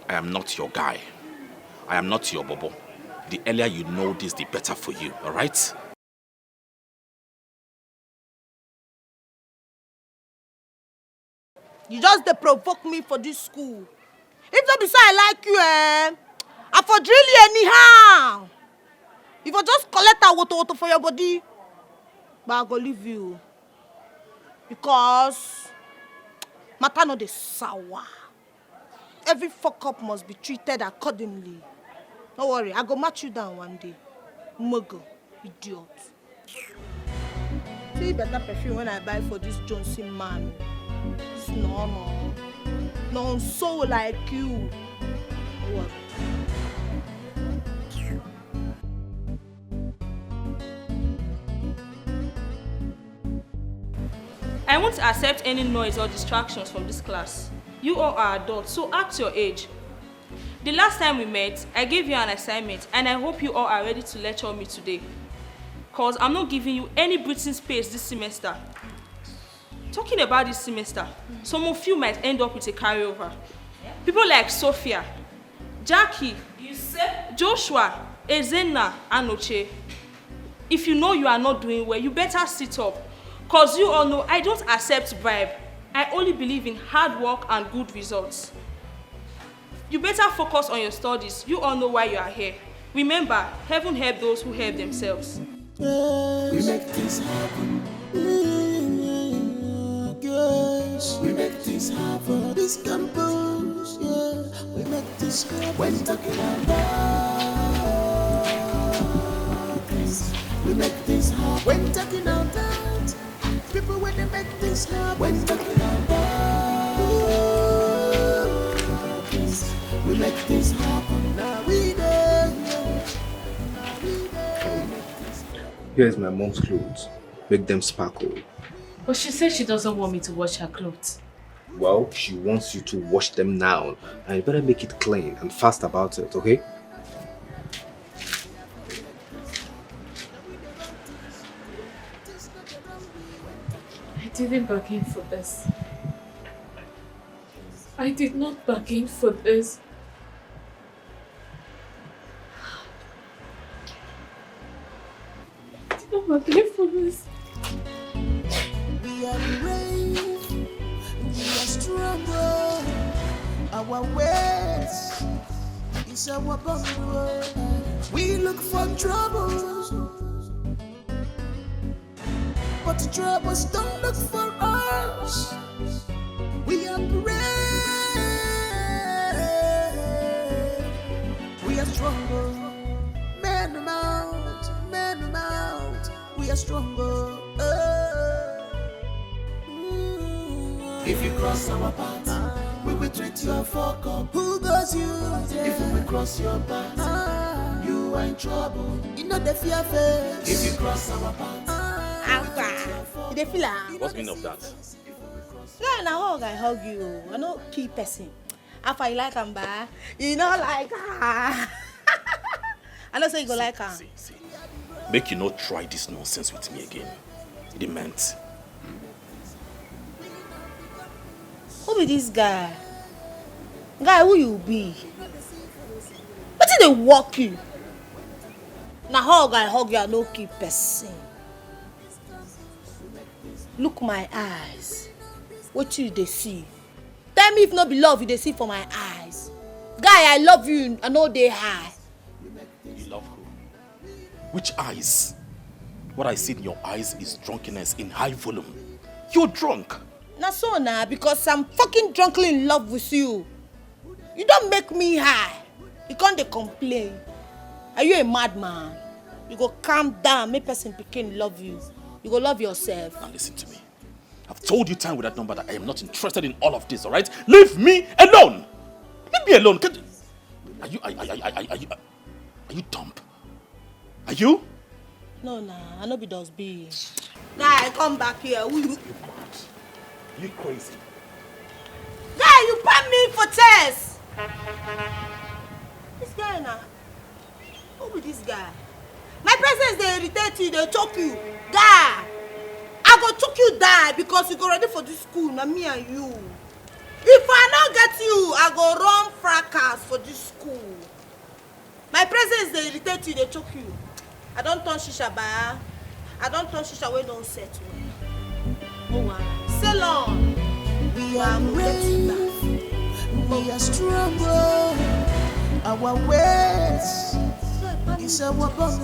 I am not your guy. I am not your bobo. The earlier you know this, the better for you, all right? You just dey provoke me for this school. If no be say I like you, eh, I for drill you anyhow. If I just collect a woto woto for your body, but I go leave you because matter no dey sour. Every fuck up must be treated accordingly. No worry, I go match you down one day. Mugo, idiot. See better perfume when I buy for this Johnson man. It's normal. No so like you. What? I won't accept any noise or distractions from this class. You all are adults, so act your age. The last time we met, I gave you an assignment and I hope you all are ready to lecture me today. Cause I'm not giving you any breathing space this semester. Talking about this semester, some of you might end up with a carryover. People like Sophia, Jackie, you say? Joshua, Ezenna, Anoche. If you know you are not doing well, you better sit up. Cause you all know I don't accept bribe. I only believe in hard work and good results. You better focus on your studies. You all know why you are here. Remember, heaven help those who help themselves. We make things happen. Mm, yes. We make things happen. This campus, yeah. We make things happen. When talking about things, we make things happen. When talking about people, when they make things happen. When talking about things, we make things happen. Now we there, yeah. Now we there. Here's my mom's clothes. Make them sparkle. But she says she doesn't want me to wash her clothes. Well, she wants you to wash them now. And you better make it clean and fast about it, okay? I didn't bargain for this. I did not bargain for this. I did not bargain for this. We are brave, we are stronger. Our words is our bond. We look for troubles, but troubles don't look for us. We are brave, we are stronger. Man mount, man mount, we are stronger. Oh. Mm. If you cross our path, we will treat you a fuck up. Who goes you there? If we cross your path, you are in trouble. You know the fear face. If you cross our path, Alpha, you dey feel am? What's the meaning of that? Yeah, na hug I hug you. I no kill person. Alpha, you like am, ba? You no like her. I know say you go like am. See, see. Make you no try this nonsense with me again. It meant. Who be this guy? Guy, who you be? Wetin dey work you? Na hug I hug you, I no kill person. Look my eyes. Wetin you dey see? Tell me if no be love you dey see for my eyes. Guy, I love you, I no dey high. You love who? Which eyes? What I see in your eyes is drunkenness in high volume. You're drunk. Na so na, because I'm fucking drunkly in love with you. You don make me high. You come dey complain. Are you a madman? You go calm down, make person pikin love you. You go love yourself. Now listen to me. I've told you time without number that I am not interested in all of this, all right? Leave me alone! Leave me alone! Can, are you, are, are, are, are, are you, are you dumb? Are you? No, na, I no be dustbin. Guy, come back here. Who you? You crazy? Guy, you pam me for chest. This guy na. Who be this guy? My presence dey irritate you, dey choke you. Guy, I go choke you die because you go ready for this school, na me and you. If I no get you, I go run fracas for this school. My presence dey irritate you, dey choke you. I don turn shisha ba. I don turn shisha wey don set well. Oh, wow. Sail on. We are brave, we are stronger. Our words is our bond.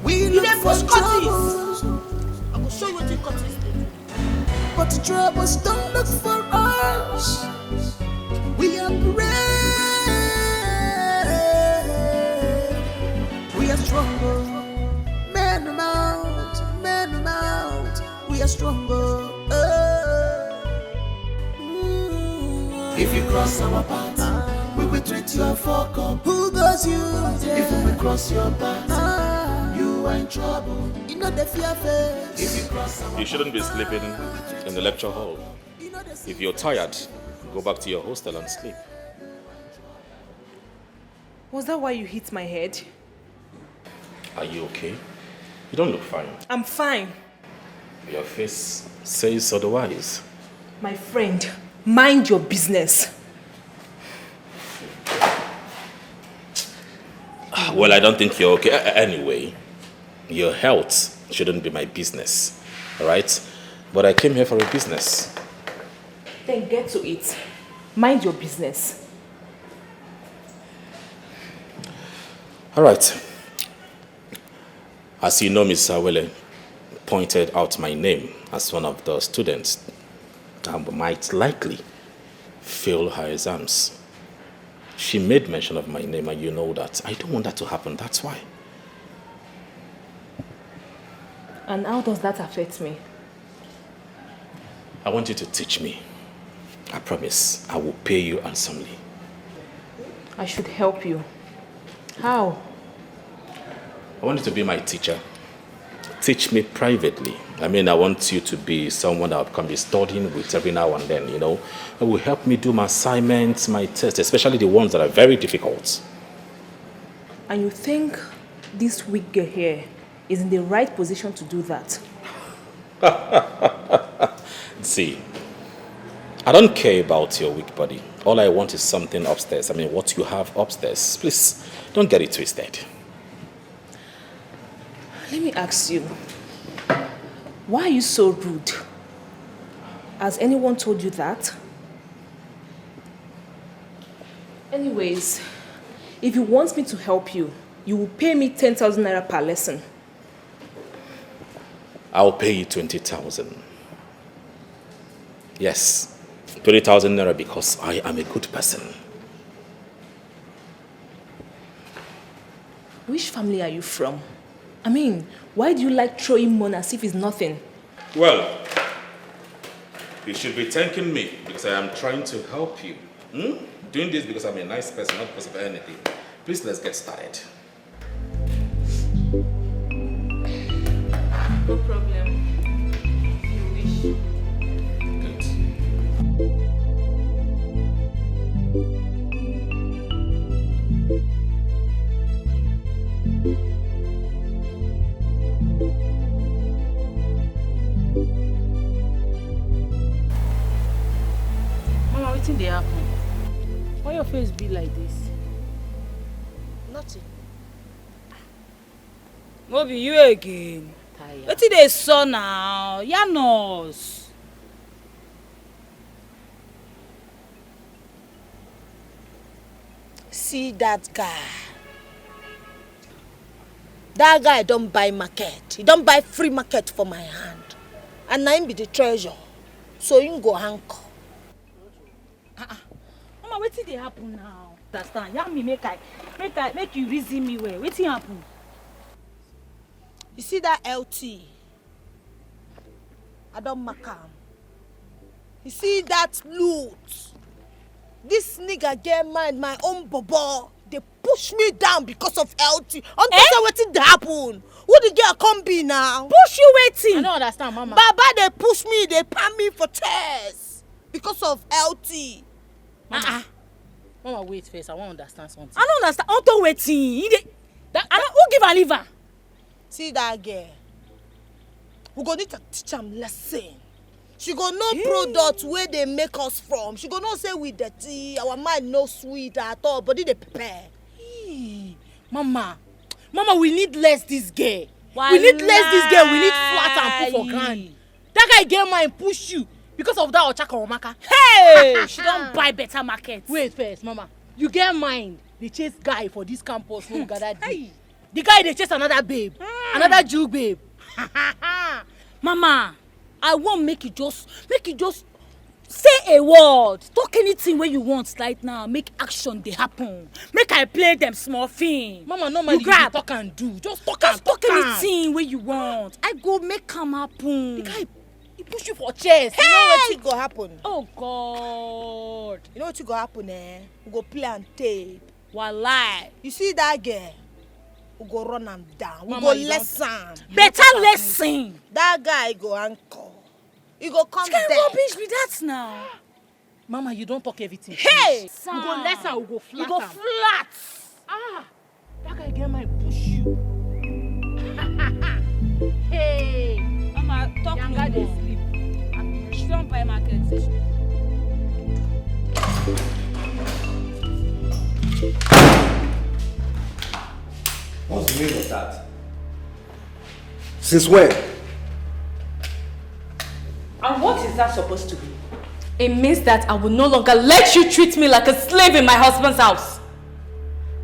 We You look dey for push Curtis. Troubles, I go show you wetin Curtis dey do. but troubles don't look for us. We are brave, we are stronger. Man mount, man mount, we are stronger. Oh. Mm. If you cross our path, we will treat you a fuck up. Who goes you there? If we cross your path, you are in trouble. You know the fear face. If you cross our You shouldn't be sleeping in the lecture hall. If you're tired, go back to your hostel and sleep. Was that why you hit my head? Are you okay? You don't look fine. I'm fine. Your face says otherwise. My friend, mind your business. Well, I don't think you're okay. A- a- anyway, your health shouldn't be my business, all right? But I came here for a business. Then get to it. Mind your business. All right. As you know, Miss Awele pointed out my name as one of the students that might likely fail her exams. She made mention of my name, and you know that. I don't want that to happen. That's why. And how does that affect me? I want you to teach me. I promise I will pay you handsomely. I should help you. How? I want you to be my teacher. Teach me privately. I mean, I want you to be someone that I can be studying with every now and then, you know. It will help me do my assignments, my tests, especially the ones that are very difficult. And you think this weak girl here is in the right position to do that? See, I don't care about your weak body. All I want is something upstairs. I mean, what you have upstairs. Please, don't get it twisted. Let me ask you, why are you so rude? Has anyone told you that? Anyways, if you want me to help you, you will pay me ten thousand naira per lesson. I'll pay you twenty thousand. Yes, twenty thousand naira because I am a good person. Which family are you from? I mean, why do you like throwing money as if it's nothing? Well, you should be thanking me because I am trying to help you. Hmm? Doing this because I'm a nice person, not because of anything. Please, let's get started. No problem. If you wish. Good. Mama, wetin dey happen? Why your face be like this? Nothing. No be you again. Tire. Wetin dey sup now? Yarn us. See that guy. That guy don buy market. He don buy free market for my hand. And na him be the treasure. So him go anchor. Ah ah. Mama, wetin dey happen now? Understand? Yarn me, make I, make I, make you reason me well. Wetin happen? You see that L T? I don mark am. You see that loot? This nigga get mind, my own bobo. They push me down because of L T. Unto Eh? Say wetin dey happen? Who the girl come be now? Push you wetin? I don't understand, Mama. Baba, they push me, they palm me for chest because of L T. Mama, Ah, ah. Mama, wait first. I wan understand something. I don't understand. Unto wetin? He dey. That, I don't, who give her liver? See that girl. We go need to teach am lesson. She go know Eh? Product where they make us from. She go know say we dirty. Our mind no sweet at all. Body dey prepare. Hey, Mama, Mama, we need less this girl. We need less this girl. We need flat and put for ground. That guy get mind push you because of that Ochaka Omaka. Hey, she don buy better market. Wait first, Mama. You get mind. They chase guy for this campus wey we gather dey. Hey. The guy dey chase another babe, another Jew babe. Mama, I wan make you just, make you just say a word, talk anything wey you want right now, make action dey happen. Make I play them small film. Mama, normally you dey talk and do. Just talk and talk. Just talk anything wey you want. I go make am happen. The guy, he push you for chest. Hey! You know wetin go happen? Oh God. You know wetin go happen, eh? We go play and tape. Walai. You see that girl? We go run am down. We Mama, go you don lesson. Better lesson. That guy go anchor. He go come Which kind dead. Rubbish be that now? Mama, you don talk everything. Hey! Finish. We go lesson, we go flat. We go am. Flat. Ah, that guy get mind push you. Hey! Mama, talk Yanga no dey more. Sleep. She don buy market. Say she. What's the meaning of that? Since when? And what is that supposed to be? It means that I will no longer let you treat me like a slave in my husband's house.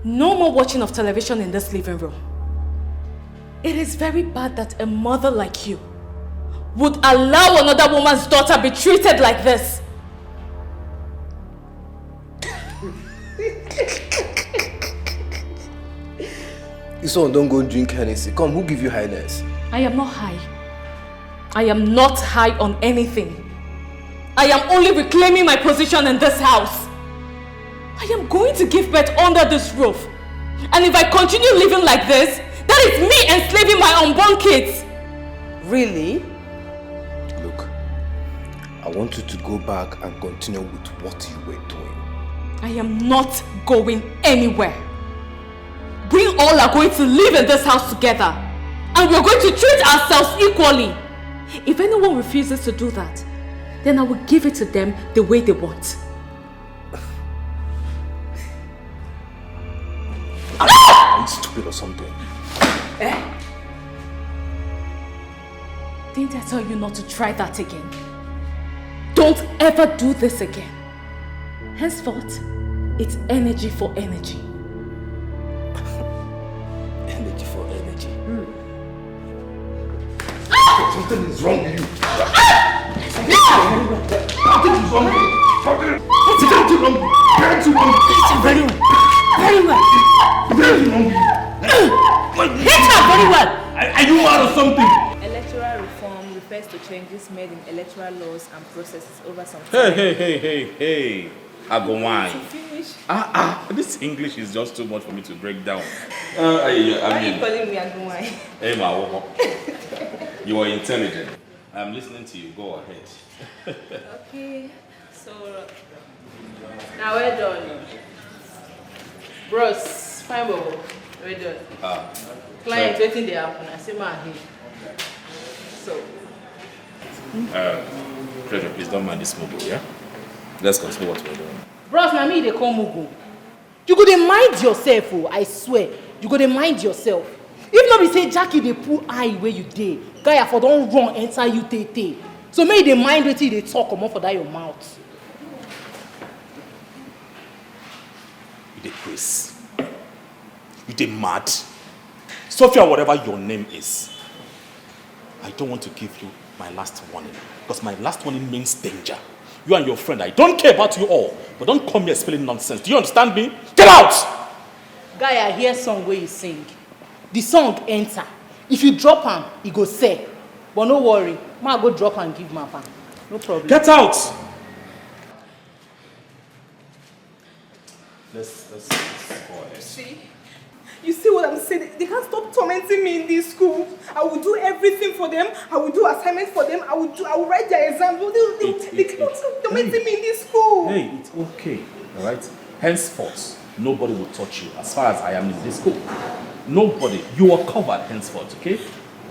No more watching of television in this living room. It is very bad that a mother like you would allow another woman's daughter be treated like this. This one don't go drink Hennessy. Come, who give you highness? I am not high. I am not high on anything. I am only reclaiming my position in this house. I am going to give birth under this roof. And if I continue living like this, that is me enslaving my unborn kids. Really? Look, I want you to go back and continue with what you were doing. I am not going anywhere. We all are going to live in this house together, and we're going to treat ourselves equally. If anyone refuses to do that, then I will give it to them the way they want. Are you stupid or something? Eh? Didn't I tell you not to try that again? Don't ever do this again. Henceforth, it's energy for energy. Energy for energy. Something is wrong with you. Something is wrong with you. Something is wrong with you. Very well. Very well. Something is wrong with you. Hit her very well. Are, are you mad or something? Electoral reform refers to changes made in electoral laws and processes over some time. Hey, hey, hey, hey, hey. I go wine. Finish. Ah, ah, this English is just too much for me to break down. Uh, I, I Why are you mean, calling me Agunwai? Emma, you are intelligent. I'm listening to you. Go ahead. Okay, so now we're done. Bros, fine, bro. We're done. Ah, client, sorry. Waiting there happen. I say, man, here. So, uh, Treasure, please don't mind this mobile, yeah? Let's continue what we're doing. Bros, na me they call Mugu. You go dey mind yourself, oh, I swear. You go dey mind yourself. If not be say Jackie dey pull eye where you dey, guy, I for don run enter you tey tey. So make you dey mind wetin you dey talk comot for that your mouth. You dey craze. You dey mad. Sophia, whatever your name is, I don't want to give you my last warning, because my last warning means danger. You and your friend, I don't care about you all, but don't come here spilling nonsense. Do you understand me? Get out! Guy, I hear song where you sing. The song enter. If you drop am, e go sell. But no worry, ma go drop and give my pan. No problem. Get out! Let's, let's, let's go ahead. See? You see what I'm saying? They can't stop tormenting me in this school. I will do everything for them. I will do assignments for them. I will do. I will write their exam. They, they, It, they it, cannot it, stop tormenting hey. me in this school. Hey, it's okay, all right? Henceforth, nobody will touch you as far as I am in this school. Nobody. You are covered henceforth, okay?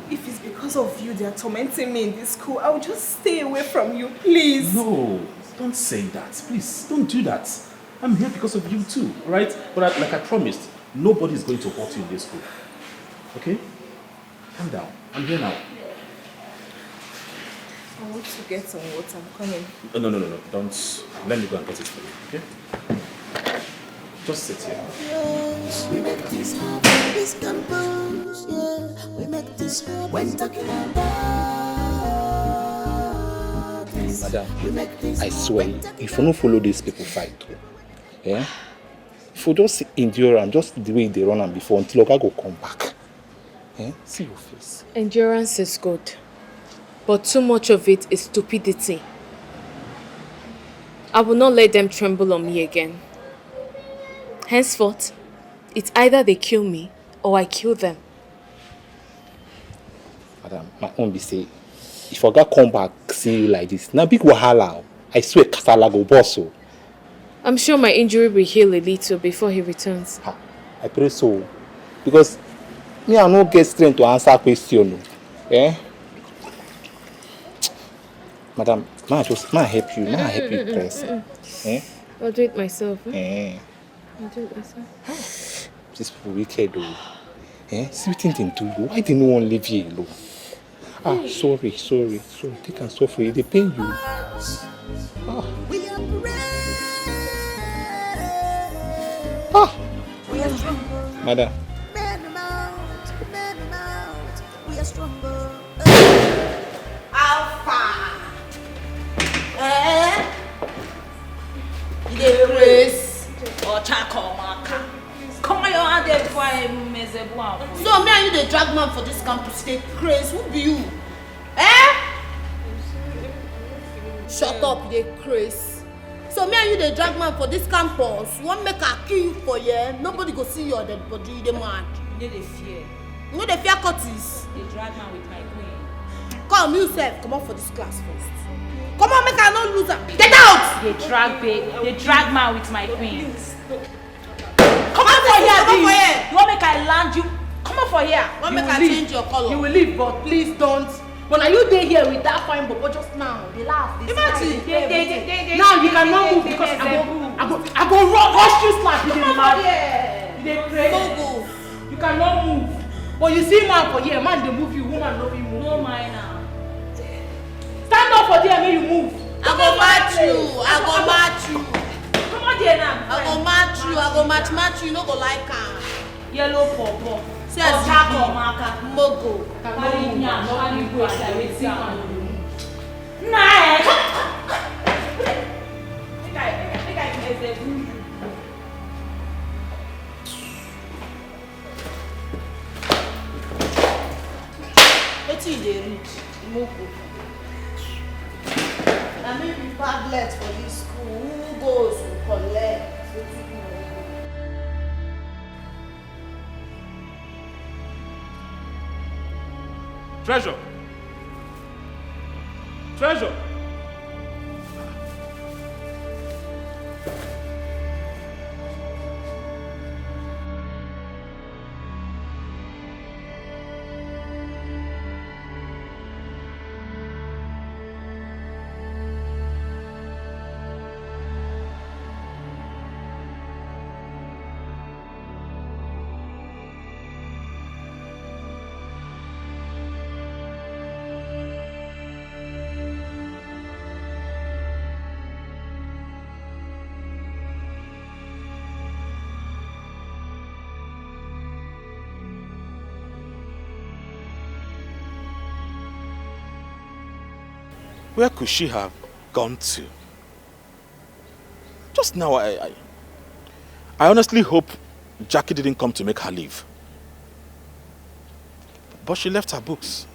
If it's because of you they are tormenting me in this school, I'll just stay away from you, please. No, don't say that. Please, don't do that. I'm here because of you too, all right? But I, like I promised, nobody is going to hurt you in this school. Okay? Calm down. I'm here now. I want to get some water. I'm coming. No, no, no, no, no. Don't. Let me go and get it for you, okay? Just sit here. Yes, we make this happen. This campus, yeah. We make this happen. When talking about this, Madam, we make this I swear, happen. If you no follow these people fight, eh? If you just endure am, just the way they run am before, until Oga go come back. Eh? See your face. Endurance is good, but too much of it is stupidity. I will not let them tremble on me again. Henceforth, it's either they kill me or I kill them. Madam, my own be say, if Oga come back see you like this, na big wahala o. I swear, kasala go burst o. I'm sure my injury will heal a little before he returns. Ha, I pray so. Because me, I no get strength to answer question o. Eh? Madam, ma just, ma help you, ma help you press. Eh? I'll do it myself. Eh? Eh? I'll do it myself. These people wicked o. Eh? See wetin dem do you. Why dem no wan leave you alone? Ah, sorry, sorry, sorry. Take am suffer. E dey pain you. Ah. Ah. Madam. How far? Eh? You dey craze or charcoal marker? Come on, your hand there before I mess up one. So me and you dey drag man for this campus, dey craze. Who be you? Eh? Shut up, you dey craze. So me and you dey drag man for this campus. You wan make I kill you for here? Nobody go see your dead body. You dey mad? You no dey fear. You no dey fear Curtis? Dey drag man with my queen. Come, you sef, comot for this class first. Comot, make I no lose am. Get out! Dey drag babe. Dey drag man with my queen. Come out for here, come for here. You wan make I land you? Come out for here. Wan make I change your color? You will leave, but please don't. But now you dey here with that fine bobo just now. Dey laugh, dey smile, dey do everything. Now you cannot move because I go, I go, I go ru-, rush you slap. You dey mad? You dey craze. You cannot move. But you see man for here, man dey move you, woman no fit move you. No mind am. Stand up for there, make you move. I go match you. I go match you. Come on there now. I go match you. I go match, match you. You no go like am. Yellow pawpaw. See as you be. Mogo. Carry nyash, carry waist like wetin man dey do. Nah, eh. Make I, make I, make I interview you. Wetin you dey read? Imoku. Na me be padlet for this school. Who goes to collect? Wetin you wan do? Treasure! Treasure! Where could she have gone to? Just now, I, I, I honestly hope Jackie didn't come to make her leave. But she left her books.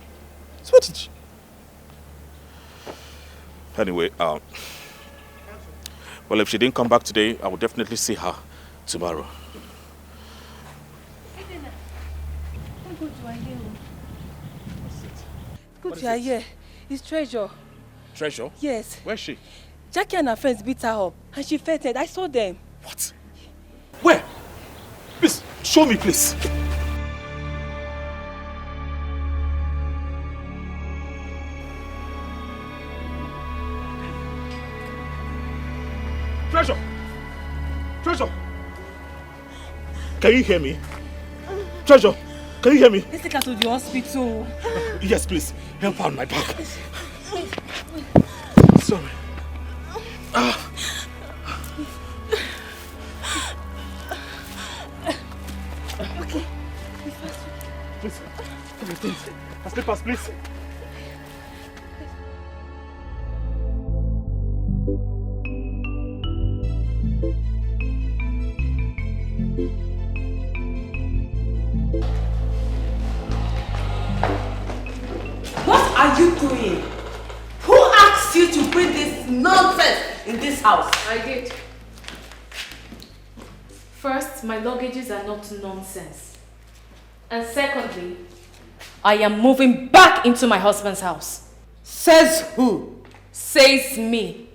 So what did she? Anyway, um, well, if she didn't come back today, I will definitely see her tomorrow. Good, you are here. What is it? It's Treasure. Treasure? Yes. Where is she? Jackie and her friends beat her up, and she fainted. I saw them. What? Where? Please, show me, please. Treasure! Treasure! Can you hear me? Treasure, can you hear me? Let's take her to the hospital. Yes, please. Help her on my back. Sorry. Ah. Okay. Please, take your things. Her slippers, please. What are you doing? Who asked you to bring this nonsense in this house? I did. First, my luggages are not nonsense. And secondly, I am moving back into my husband's house. Says who? Says me,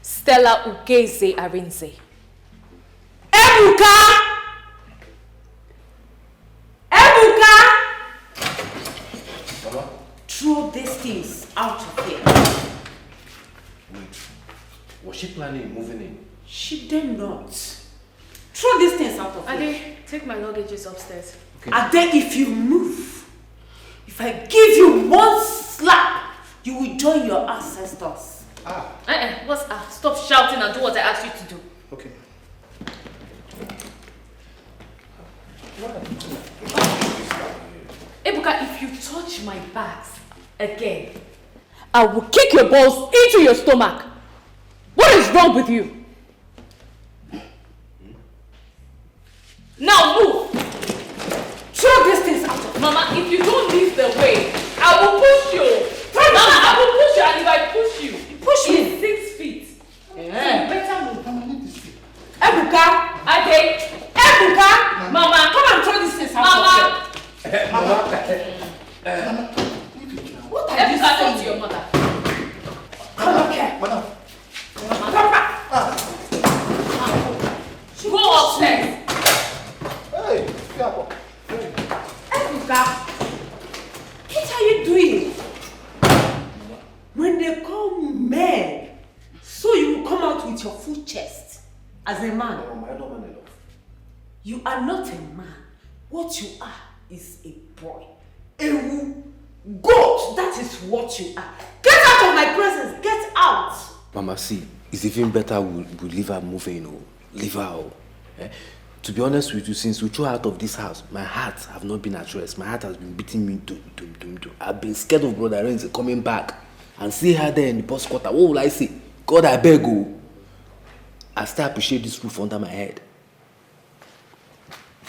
Stella Ugeze Arinze. Ebuka! Ebuka! Mama? Throw these things out of here. Wait. Was she planning moving in? She dare not. Throw these things out of here. Ade, take my luggages upstairs. And then if you move, if I give you one slap, you will join your ancestors. Ah. Eh, eh, what's ah? Stop shouting and do what I asked you to do. Okay. Ebuka, if you touch my bags again, I will kick your balls into your stomach. What is wrong with you? Now move. Throw these things out of Mama, if you don't leave the way, I will push you. Mama, I will push you, and if I push you, push me six feet. Eh. So you better move. Mama, leave this thing. Ebuka, Ade, Ebuka, Mama, come and throw these things out of here. Mama. Eh, Mama. Mama, leave it now. What are you saying? Ebuka, go to your mother. Come up here. Madam. Go upstairs. Hey, Fiabo. Hey. Ebuka, what are you doing? When they call men, so you will come out with your full chest as a man. No, my normal enough. You are not a man. What you are is a boy. A wo-, goat, that is what you are. Get out of my presence. Get out. Mama, see, it's even better we, we leave her move, you know. Leave her, oh. Eh? To be honest with you, since we threw her out of this house, my heart have not been at rest. My heart has been beating me, dum, dum, dum, dum. I've been scared of Brother Renzi coming back and see her there in the post quarter. What will I say? God, I beg, oh. I still appreciate this roof under my head.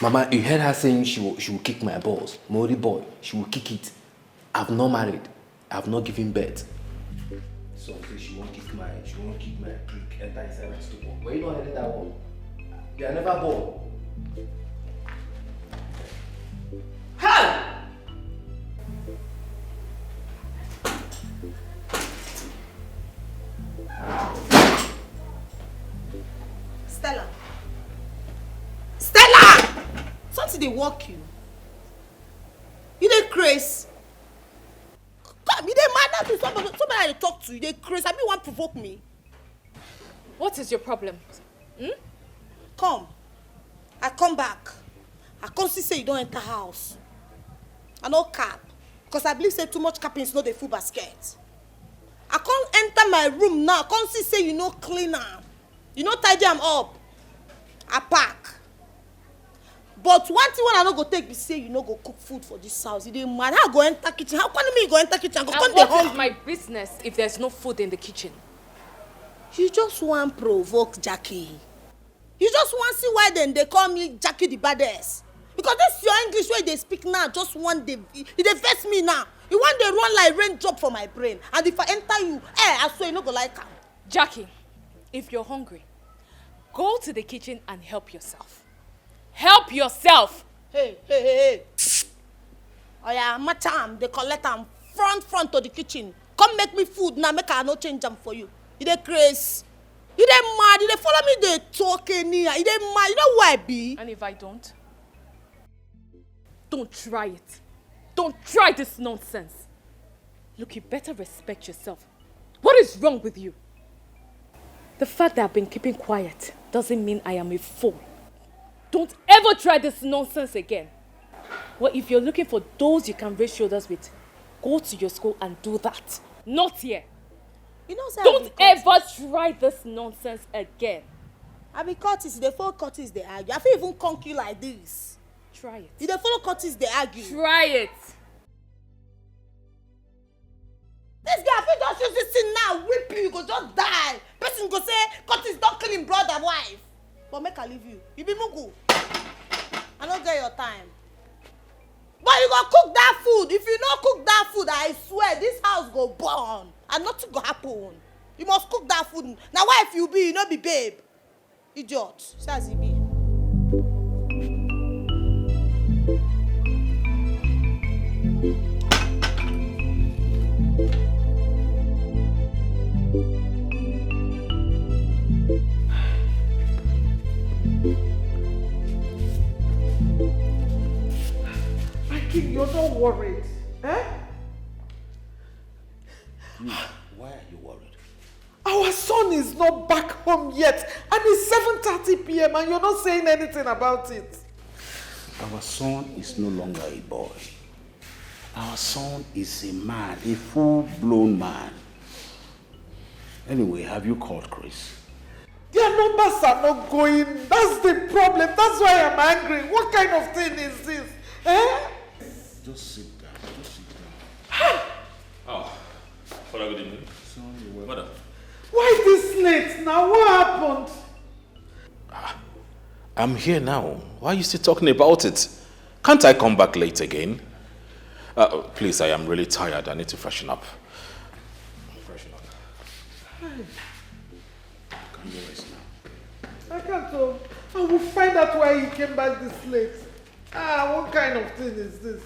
Mama, you heard her saying she will, she will kick my balls. Mori boy, she will kick it. I've not married. I've not given birth. So say she won't kick my, she won't kick my prick, enter inside my stomach. Were you not hearing that one? They are never born. Hey! Stella. Stella! Something dey work you. You dey craze. Come, you dey mad now to somebody, somebody I dey talk to. You dey craze. Abi you wan provoke me? What is your problem? Hmm? Come. I come back. I come see say you don enter house. I no cap. Because I believe say too much cappings no dey full basket. I come enter my room now. I come see say you no clean am. You no tidy am up. I pack. But one thing wey I no go take be say you no go cook food for this house. You dey mad. How I go enter kitchen? How come me go enter kitchen? I go come dey hungry. And what is my business if there's no food in the kitchen? You just wan provoke Jackie. You just wan see why dem dey call me Jackie the baddest. Because this your English wey you dey speak now just wan dey, e dey vex me now. E wan dey run like raindrop for my brain. And if I enter you, eh, I swear you no go like am. Jackie, if you're hungry, go to the kitchen and help yourself. Help yourself! Hey, hey, hey, hey. Oya, match am, dey collect am front front to the kitchen. Come make me food now, make I no change am for you. You dey craze. You dey mad, you dey follow me dey talk anyhow. You dey mad, you know who I be? And if I don't? Don't try it. Don't try this nonsense. Look, you better respect yourself. What is wrong with you? The fact that I've been keeping quiet doesn't mean I am a fool. Don't ever try this nonsense again. Well, if you're looking for those you can raise shoulders with, go to your school and do that. Not here. You know, say I be cultist. Don't ever try this nonsense again. I be cultist, you dey follow cultist dey argue. I fit even conk you like this. Try it. You dey follow cultist dey argue. Try it. This girl fit just use this thing now, whip you, you go just die. Person go say, cultist don kill him brother wife. But make I leave you. You be mugu. I no get your time. But you go cook that food. If you no cook that food, I swear this house go burn. And nothing go happen. You must cook that food. Na wife you be, you no be babe. Idiot. See as e be. My king, you're not worried, eh? You, why are you worried? Our son is not back home yet, and it's seven thirty p m and you're not saying anything about it. Our son is no longer a boy. Our son is a man, a full-blown man. Anyway, have you called Chris? Their numbers are not going. That's the problem. That's why I'm angry. What kind of thing is this? Eh? Just sit down. Just sit down. Oh, Father, good evening. Sorry, well. Mother. Why this late now? What happened? I'm here now. Why are you still talking about it? Can't I come back late again? Uh, please, I am really tired. I need to freshen up. Freshen up. Can you rest now? I can't. Oh. I will find out why he came back this late. Ah, what kind of thing is this?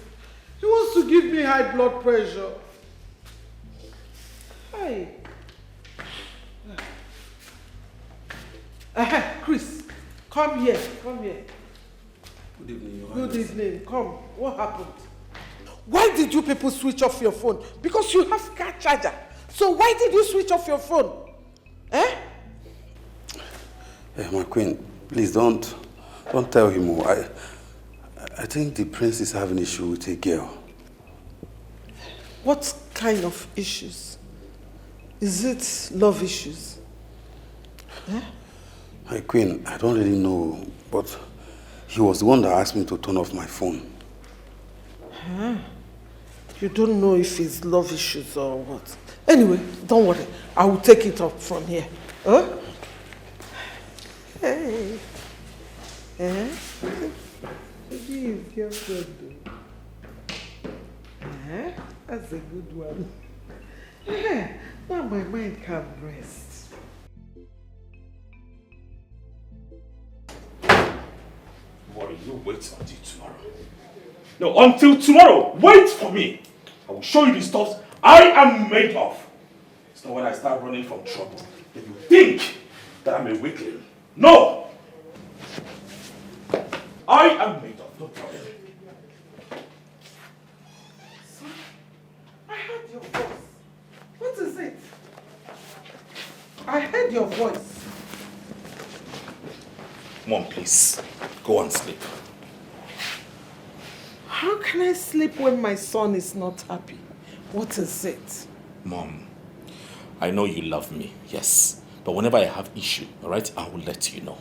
He wants to give me high blood pressure. Hey. Uh-huh, Chris, come here, come here. Good evening, Your Good Highness. Evening. Come. What happened? Why did you people switch off your phone? Because you have car charger. So why did you switch off your phone? Eh? Eh, my queen, please don't don't tell him. Oh. I I think the prince is having issue with a girl. What kind of issues? Is it love issues? Eh? My queen, I don't really know, but he was the one that asked me to turn off my phone. Huh? You don't know if it's love issues or what. Anyway, don't worry. I will take it up from here. Huh? Hey. Eh? Maybe his girlfriend, though. Eh? That's a good one. Eh, now my mind can rest. Worry, you wait until tomorrow. No, until tomorrow, wait for me. I will show you the stuff I am made of. It's not when I start running from trouble that you think that I'm a weakling. No! I am made of, no problem. I heard your voice. What is it? I heard your voice. Mom, please, go and sleep. How can I sleep when my son is not happy? What is it? Mom, I know you love me, yes. But whenever I have issue, all right, I will let you know.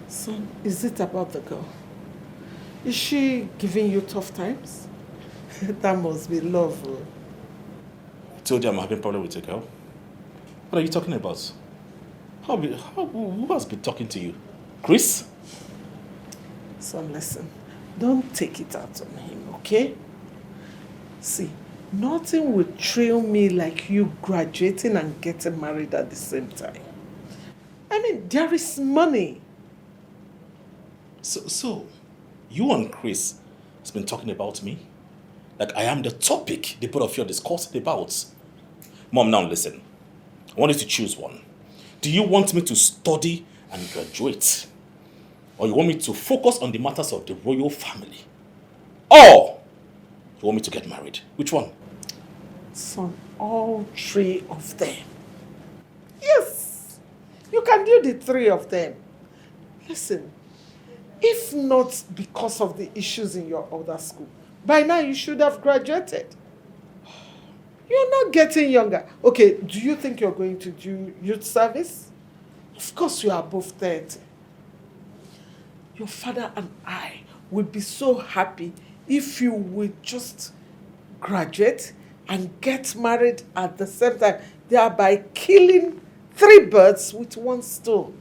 Son, is it about the girl? Is she giving you tough times? That must be love. Oh. I told you I'm having problem with a girl. What are you talking about? How, how, who has been talking to you? Chris? Son, listen. Don't take it out on him, okay? See, nothing will thrill me like you graduating and getting married at the same time. I mean, there is money. So, so you and Chris has been talking about me? Like I am the topic the both of you are discussing about. Mom, now listen. I want you to choose one. Do you want me to study and graduate? Or you want me to focus on the matters of the royal family? Or you want me to get married? Which one? Son, all three of them. Yes! You can do the three of them. Listen, if not because of the issues in your other school, by now you should have graduated. You're not getting younger. Okay, do you think you're going to do youth service? Of course you are above thirty. Your father and I will be so happy if you will just graduate and get married at the same time, thereby killing three birds with one stone.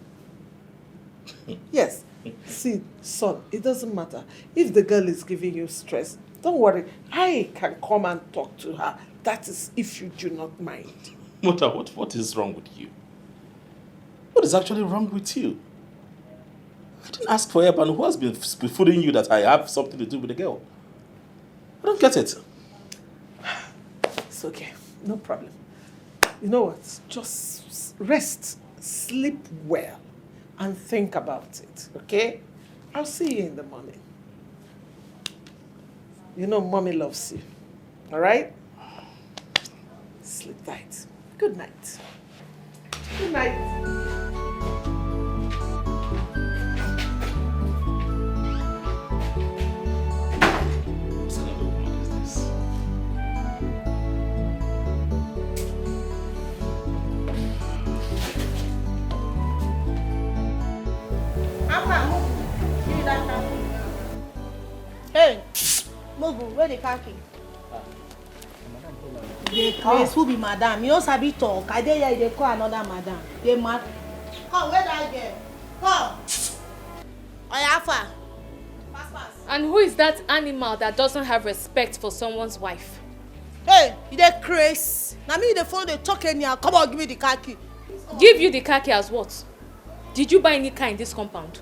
Yes. See, son, it doesn't matter. If the girl is giving you stress, don't worry. I can come and talk to her. That is if you do not mind. Mother, what, what is wrong with you? What is actually wrong with you? I didn't ask for help, and who has been spoon-feeding you that I have something to do with the girl? I don't get it. It's okay. No problem. You know what? Just rest, sleep well, and think about it, okay? I'll see you in the morning. You know mommy loves you, all right? Sleep tight. Good night. Good night. Hey, Mogu, where the car key? Dey craze, who be madam? You no sabi talk. I dey here, you dey call another madam. Dey mad. Come, where that girl? Come. Oya, how far? Pass, pass. And who is that animal that doesn't have respect for someone's wife? Hey, you dey craze. Na me you dey follow dey talk anyhow. Come on, give me the car key. Give you the car key as what? Did you buy any car in this compound?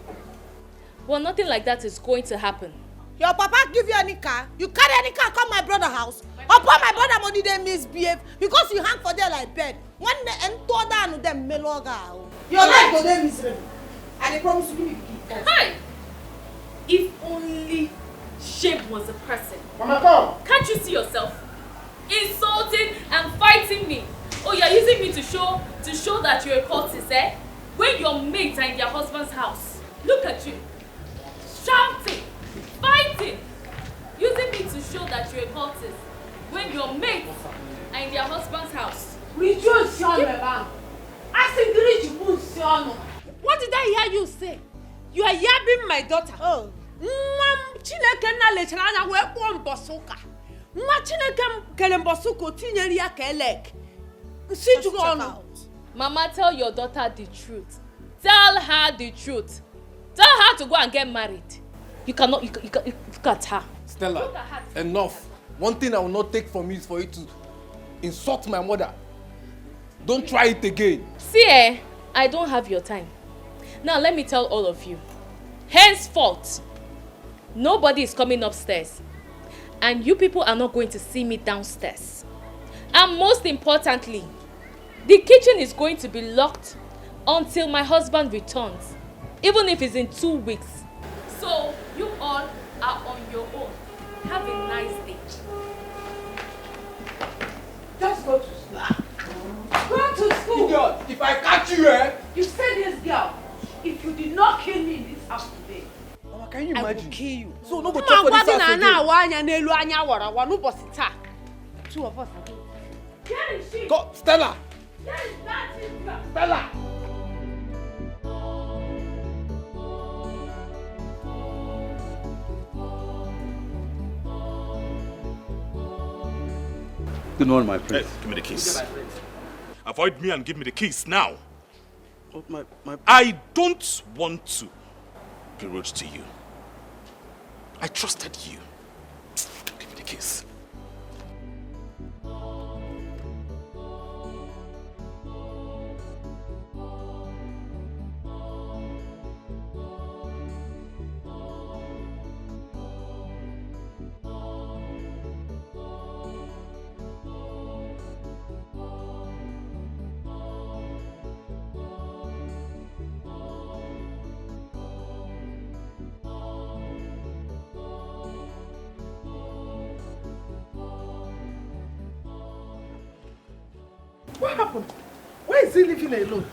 Well, nothing like that is going to happen. Your papa give you any car? You carry any car come my brother house? Upon my brother money dey misbehave because you hang for there like bird. When the end to down dem meloga. Your life go dey miserable. I dey promise you, give me the key first. Hi! If only shame was a person. Mama, come. Can't you see yourself? Insulting and fighting me. Oh, you're using me to show to show that you're a cultist, eh? When your mates are in their husband's house, look at you. Shouting, fighting, using me to show that you're a cultist. When your mates are in their husband's house. Rejoice, Sean, my bank. Asị gịrị jikwu nsị ọnụ. What did I hear you say? You are yabbing my daughter. Oh. Nwa m Chineke nna lechara anya wee kpọọ mbọsị ụka. Nwa Chineke m kere mbọsị ụka o tinyere ya ka elek. Nsị juru ọnụ. Mama, tell your daughter the truth. Tell her the truth. Tell her to go and get married. You cannot, you, ca- you, ca- you look at her. Stella, look at her. Enough. One thing I will not take from you is for you to insult my mother. Don't try it again. See, eh, I don't have your time. Now, let me tell all of you. Henceforth, nobody is coming upstairs. And you people are not going to see me downstairs. And most importantly, the kitchen is going to be locked until my husband returns, even if it's in two weeks. So, you all are on your own. Have a nice day. Just go to school. Go to school. Idiot, if I catch you, eh? You see this girl, if you did not kill me in this house today, Mama, can you imagine? I will kill you. So no go chop for this house again. Mma, ngwa gị na na-awa anya n'elu anya wara awa n'ụbọchị taa. Two of us are going. Where is she? Go, Stella. Where is that thing? Stella. Good morning, my prince. Hey, give me the keys. Avoid me and give me the keys now. But my, my I don't want to be rude to you. I trusted you. Give me the keys. What happened? Why is he living alone?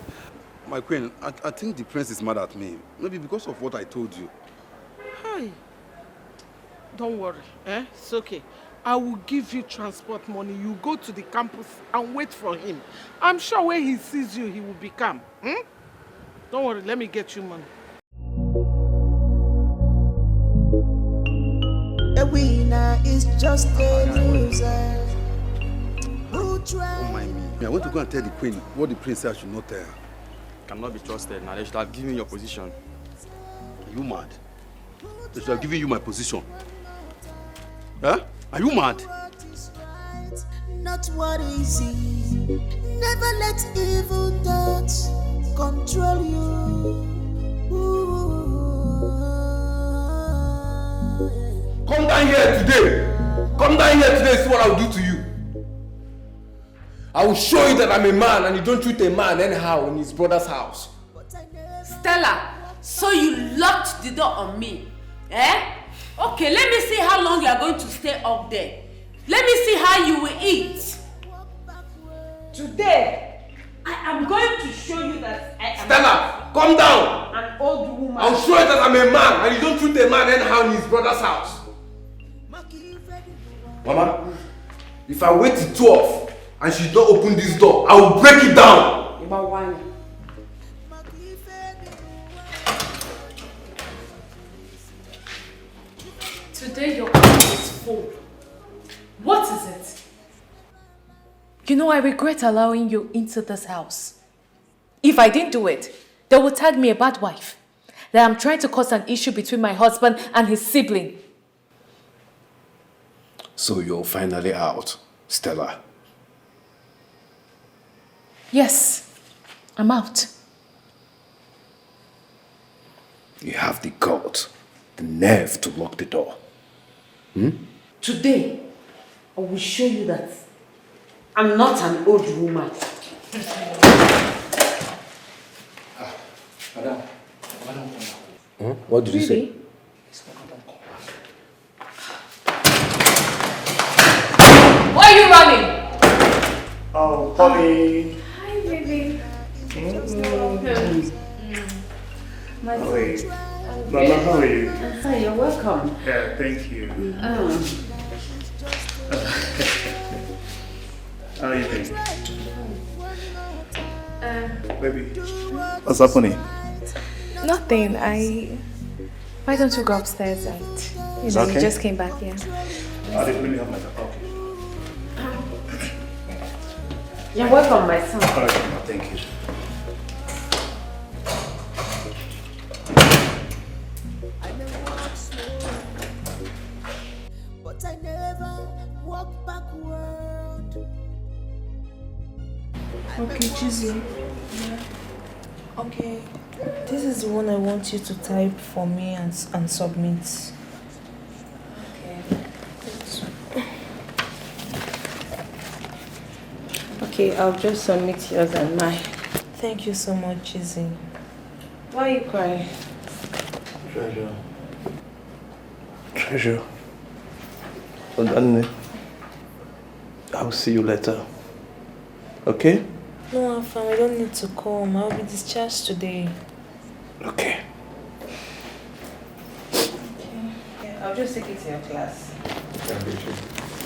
My queen, I, I think the prince is mad at me. Maybe because of what I told you. Hi. Don't worry, eh? It's okay. I will give you transport money. You go to the campus and wait for him. I'm sure when he sees you, he will be calm. Hmm? Don't worry, let me get you money. A winner is just a loser who tries. Oh my me. I went to go and tell the queen what the prince said I should not tell her. Cannot be trusted. Now they should have given your position. Are you mad? They should have given you my position. Huh? Are you mad? Not what is easy. Never let evil thoughts control you. Ooh. Come down here today. Come down here today, see what I'll do to you. I will show you that I'm a man and you don't treat a man anyhow in his brother's house. Stella, so you locked the door on me, eh? Okay, let me see how long you are going to stay up there. Let me see how you will eat. Today, I am going to show you that I am Stella, come down. An old woman. I'll show you that I'm a man and you don't treat a man anyhow in his brother's house. Mama, if I wait till twelve and she don't open this door, I will break it down. Iba wine. Today your cup is full. What is it? You know, I regret allowing you into this house. If I didn't do it, they would tag me a bad wife. That I'm trying to cause an issue between my husband and his sibling. So you're finally out, Stella? Yes, I'm out. You have the guts, the nerve to lock the door. Hmm? Today, I will show you that I'm not an old woman. Madam, madam, come back. Hmm? What did you say? Why are you running? Oh, Polly. Hi, baby. Mm. My How are you? Mama, how are you? I'm fine, you're welcome. Yeah, thank you. Mm. How are you doing? Uh, Baby, what's happening? Nothing. I. Why don't you go upstairs and you It's know, okay. You just came back here. I'll let me have my cup. Okay. You're welcome, my son. All right, Mama, thank you. But I never walk backward. Okay, Chizzy. Okay. This is the one I want you to type for me and, and submit. Okay, I'll just submit yours and mine. Thank you so much, Chizzy. Why are you crying? Treasure. Treasure. Odanne, I'll see you later. Okay? No, Afam, I don't need to come. I'll be discharged today. Okay. Yeah, I'll just take it to your class.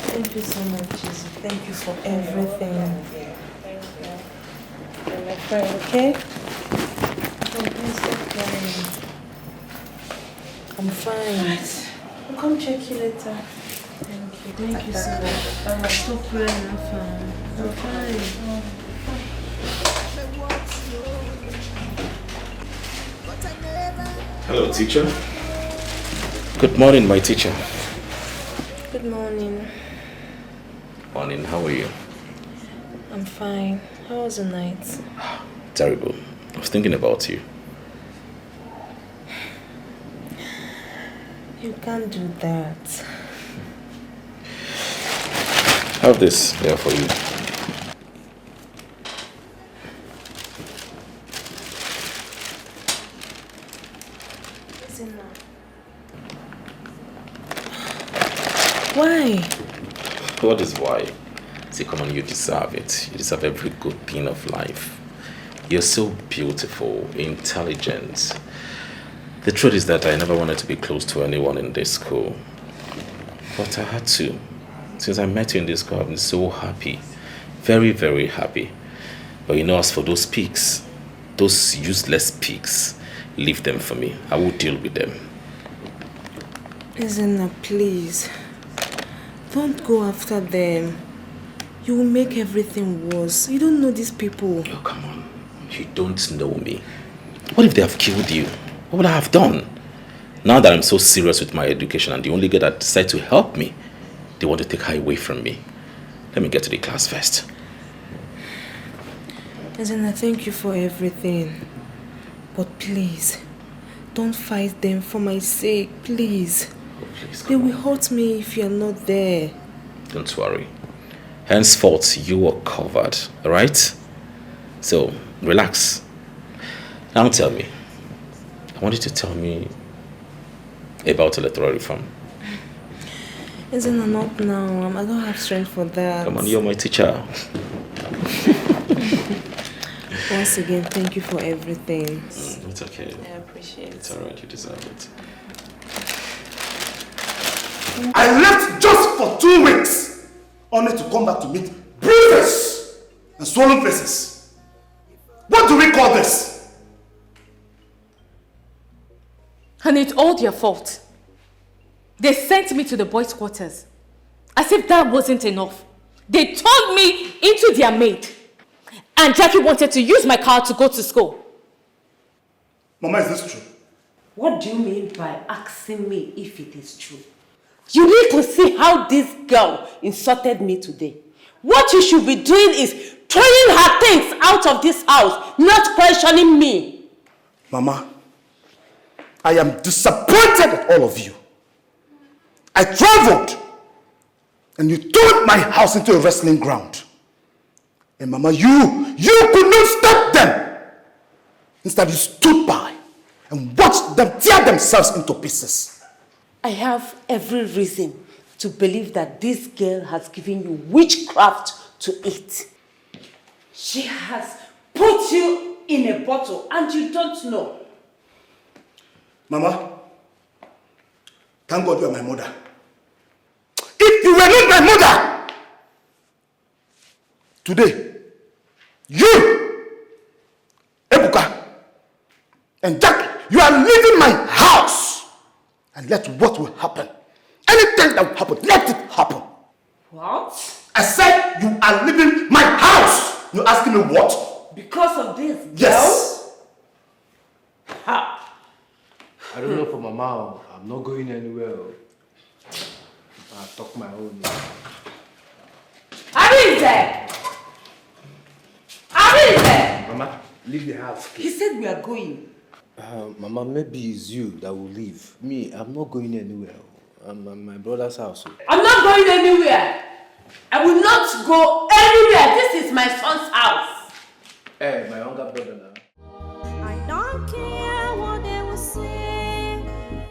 Thank you so much, Jesus. Thank you for everything. Yeah, thank you. You're my friend, okay? Oh, please stop crying. I'm fine. Right. I'll come check you later. Thank you. Thank you so much. Stop crying, Afam. I'm fine. Hello, teacher. Good morning, my teacher. Good morning. Morning, how are you? I'm fine. How was the night? Terrible. I was thinking about you. You can't do that. Have this here for you. Why? What is why? See, come on, you deserve it. You deserve every good thing of life. You're so beautiful, intelligent. The truth is that I never wanted to be close to anyone in this school. But I had to. Since I met you in this school, I've been so happy. Very, very happy. But you know, as for those pigs, those useless pigs, leave them for me. I will deal with them. Ezenna, please. Don't go after them. You will make everything worse. You don't know these people. Oh, come on. You don't know me. What if they have killed you? What would I have done? Now that I'm so serious with my education and the only girl that decided to help me, they want to take her away from me. Let me get to the class first. Ezenna, thank you for everything. But please, don't fight them for my sake, please. Oh, please, They come will on. Hurt me if you're not there. Don't worry. Henceforth, you are covered, alright? So, relax. Now tell me. I want you to tell me about electoral reform. Ezenna, not now. Um, I don't have strength for that. Come on, you're my teacher. Once again, thank you for everything. Mm, it's okay. I appreciate It's it. Alright, you deserve it. I left just for two weeks, only to come back to meet bruises and swollen faces. What do we call this? And it's all their fault. They sent me to the boys' quarters. As if that wasn't enough, they turned me into their maid. And Jackie wanted to use my car to go to school. Mama, is this true? What do you mean by asking me if it is true? You need to see how this girl insulted me today. What you should be doing is throwing her things out of this house, not questioning me. Mama, I am disappointed at all of you. I traveled and you turned my house into a wrestling ground. And Mama, you, you could not stop them. Instead, you stood by and watched them tear themselves into pieces. I have every reason to believe that this girl has given you witchcraft to eat. She has put you in a bottle and you don't know. Mama, thank God you are my mother. If you were not my mother, today, you, Ebuka, and Jack, you are leaving my house. And let what will happen, anything that will happen, let it happen. What? I said you are leaving my house. You asking me what? Because of this girl? Yes. Ha! I don't know for Mama. I'm not going anywhere. I talk my own. Arinze! Arinze! Mama, leave the house. He said we are going. Uh, Mama, maybe it's you that will leave. Me, I'm not going anywhere. I'm at my brother's house. I'm not going anywhere. I will not go anywhere. This is my son's house. Eh, my younger brother now. I don't care what they will say,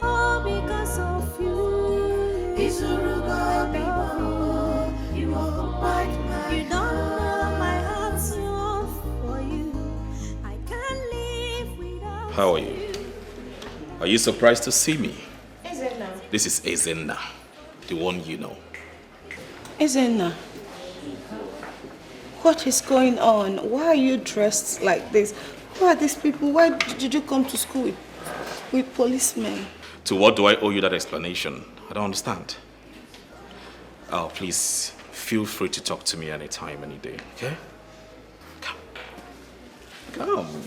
all because of you. Izurugo people, you occupy my You don't know my heart's love for you. I can't live without How are you? Are you surprised to see me? Ezenna. This is Ezenna, the one you know. Ezenna, what is going on? Why are you dressed like this? Who are these people? Why did you come to school with, with policemen? To what do I owe you that explanation? I don't understand. Oh, please, feel free to talk to me anytime, any day, okay? Come. Come.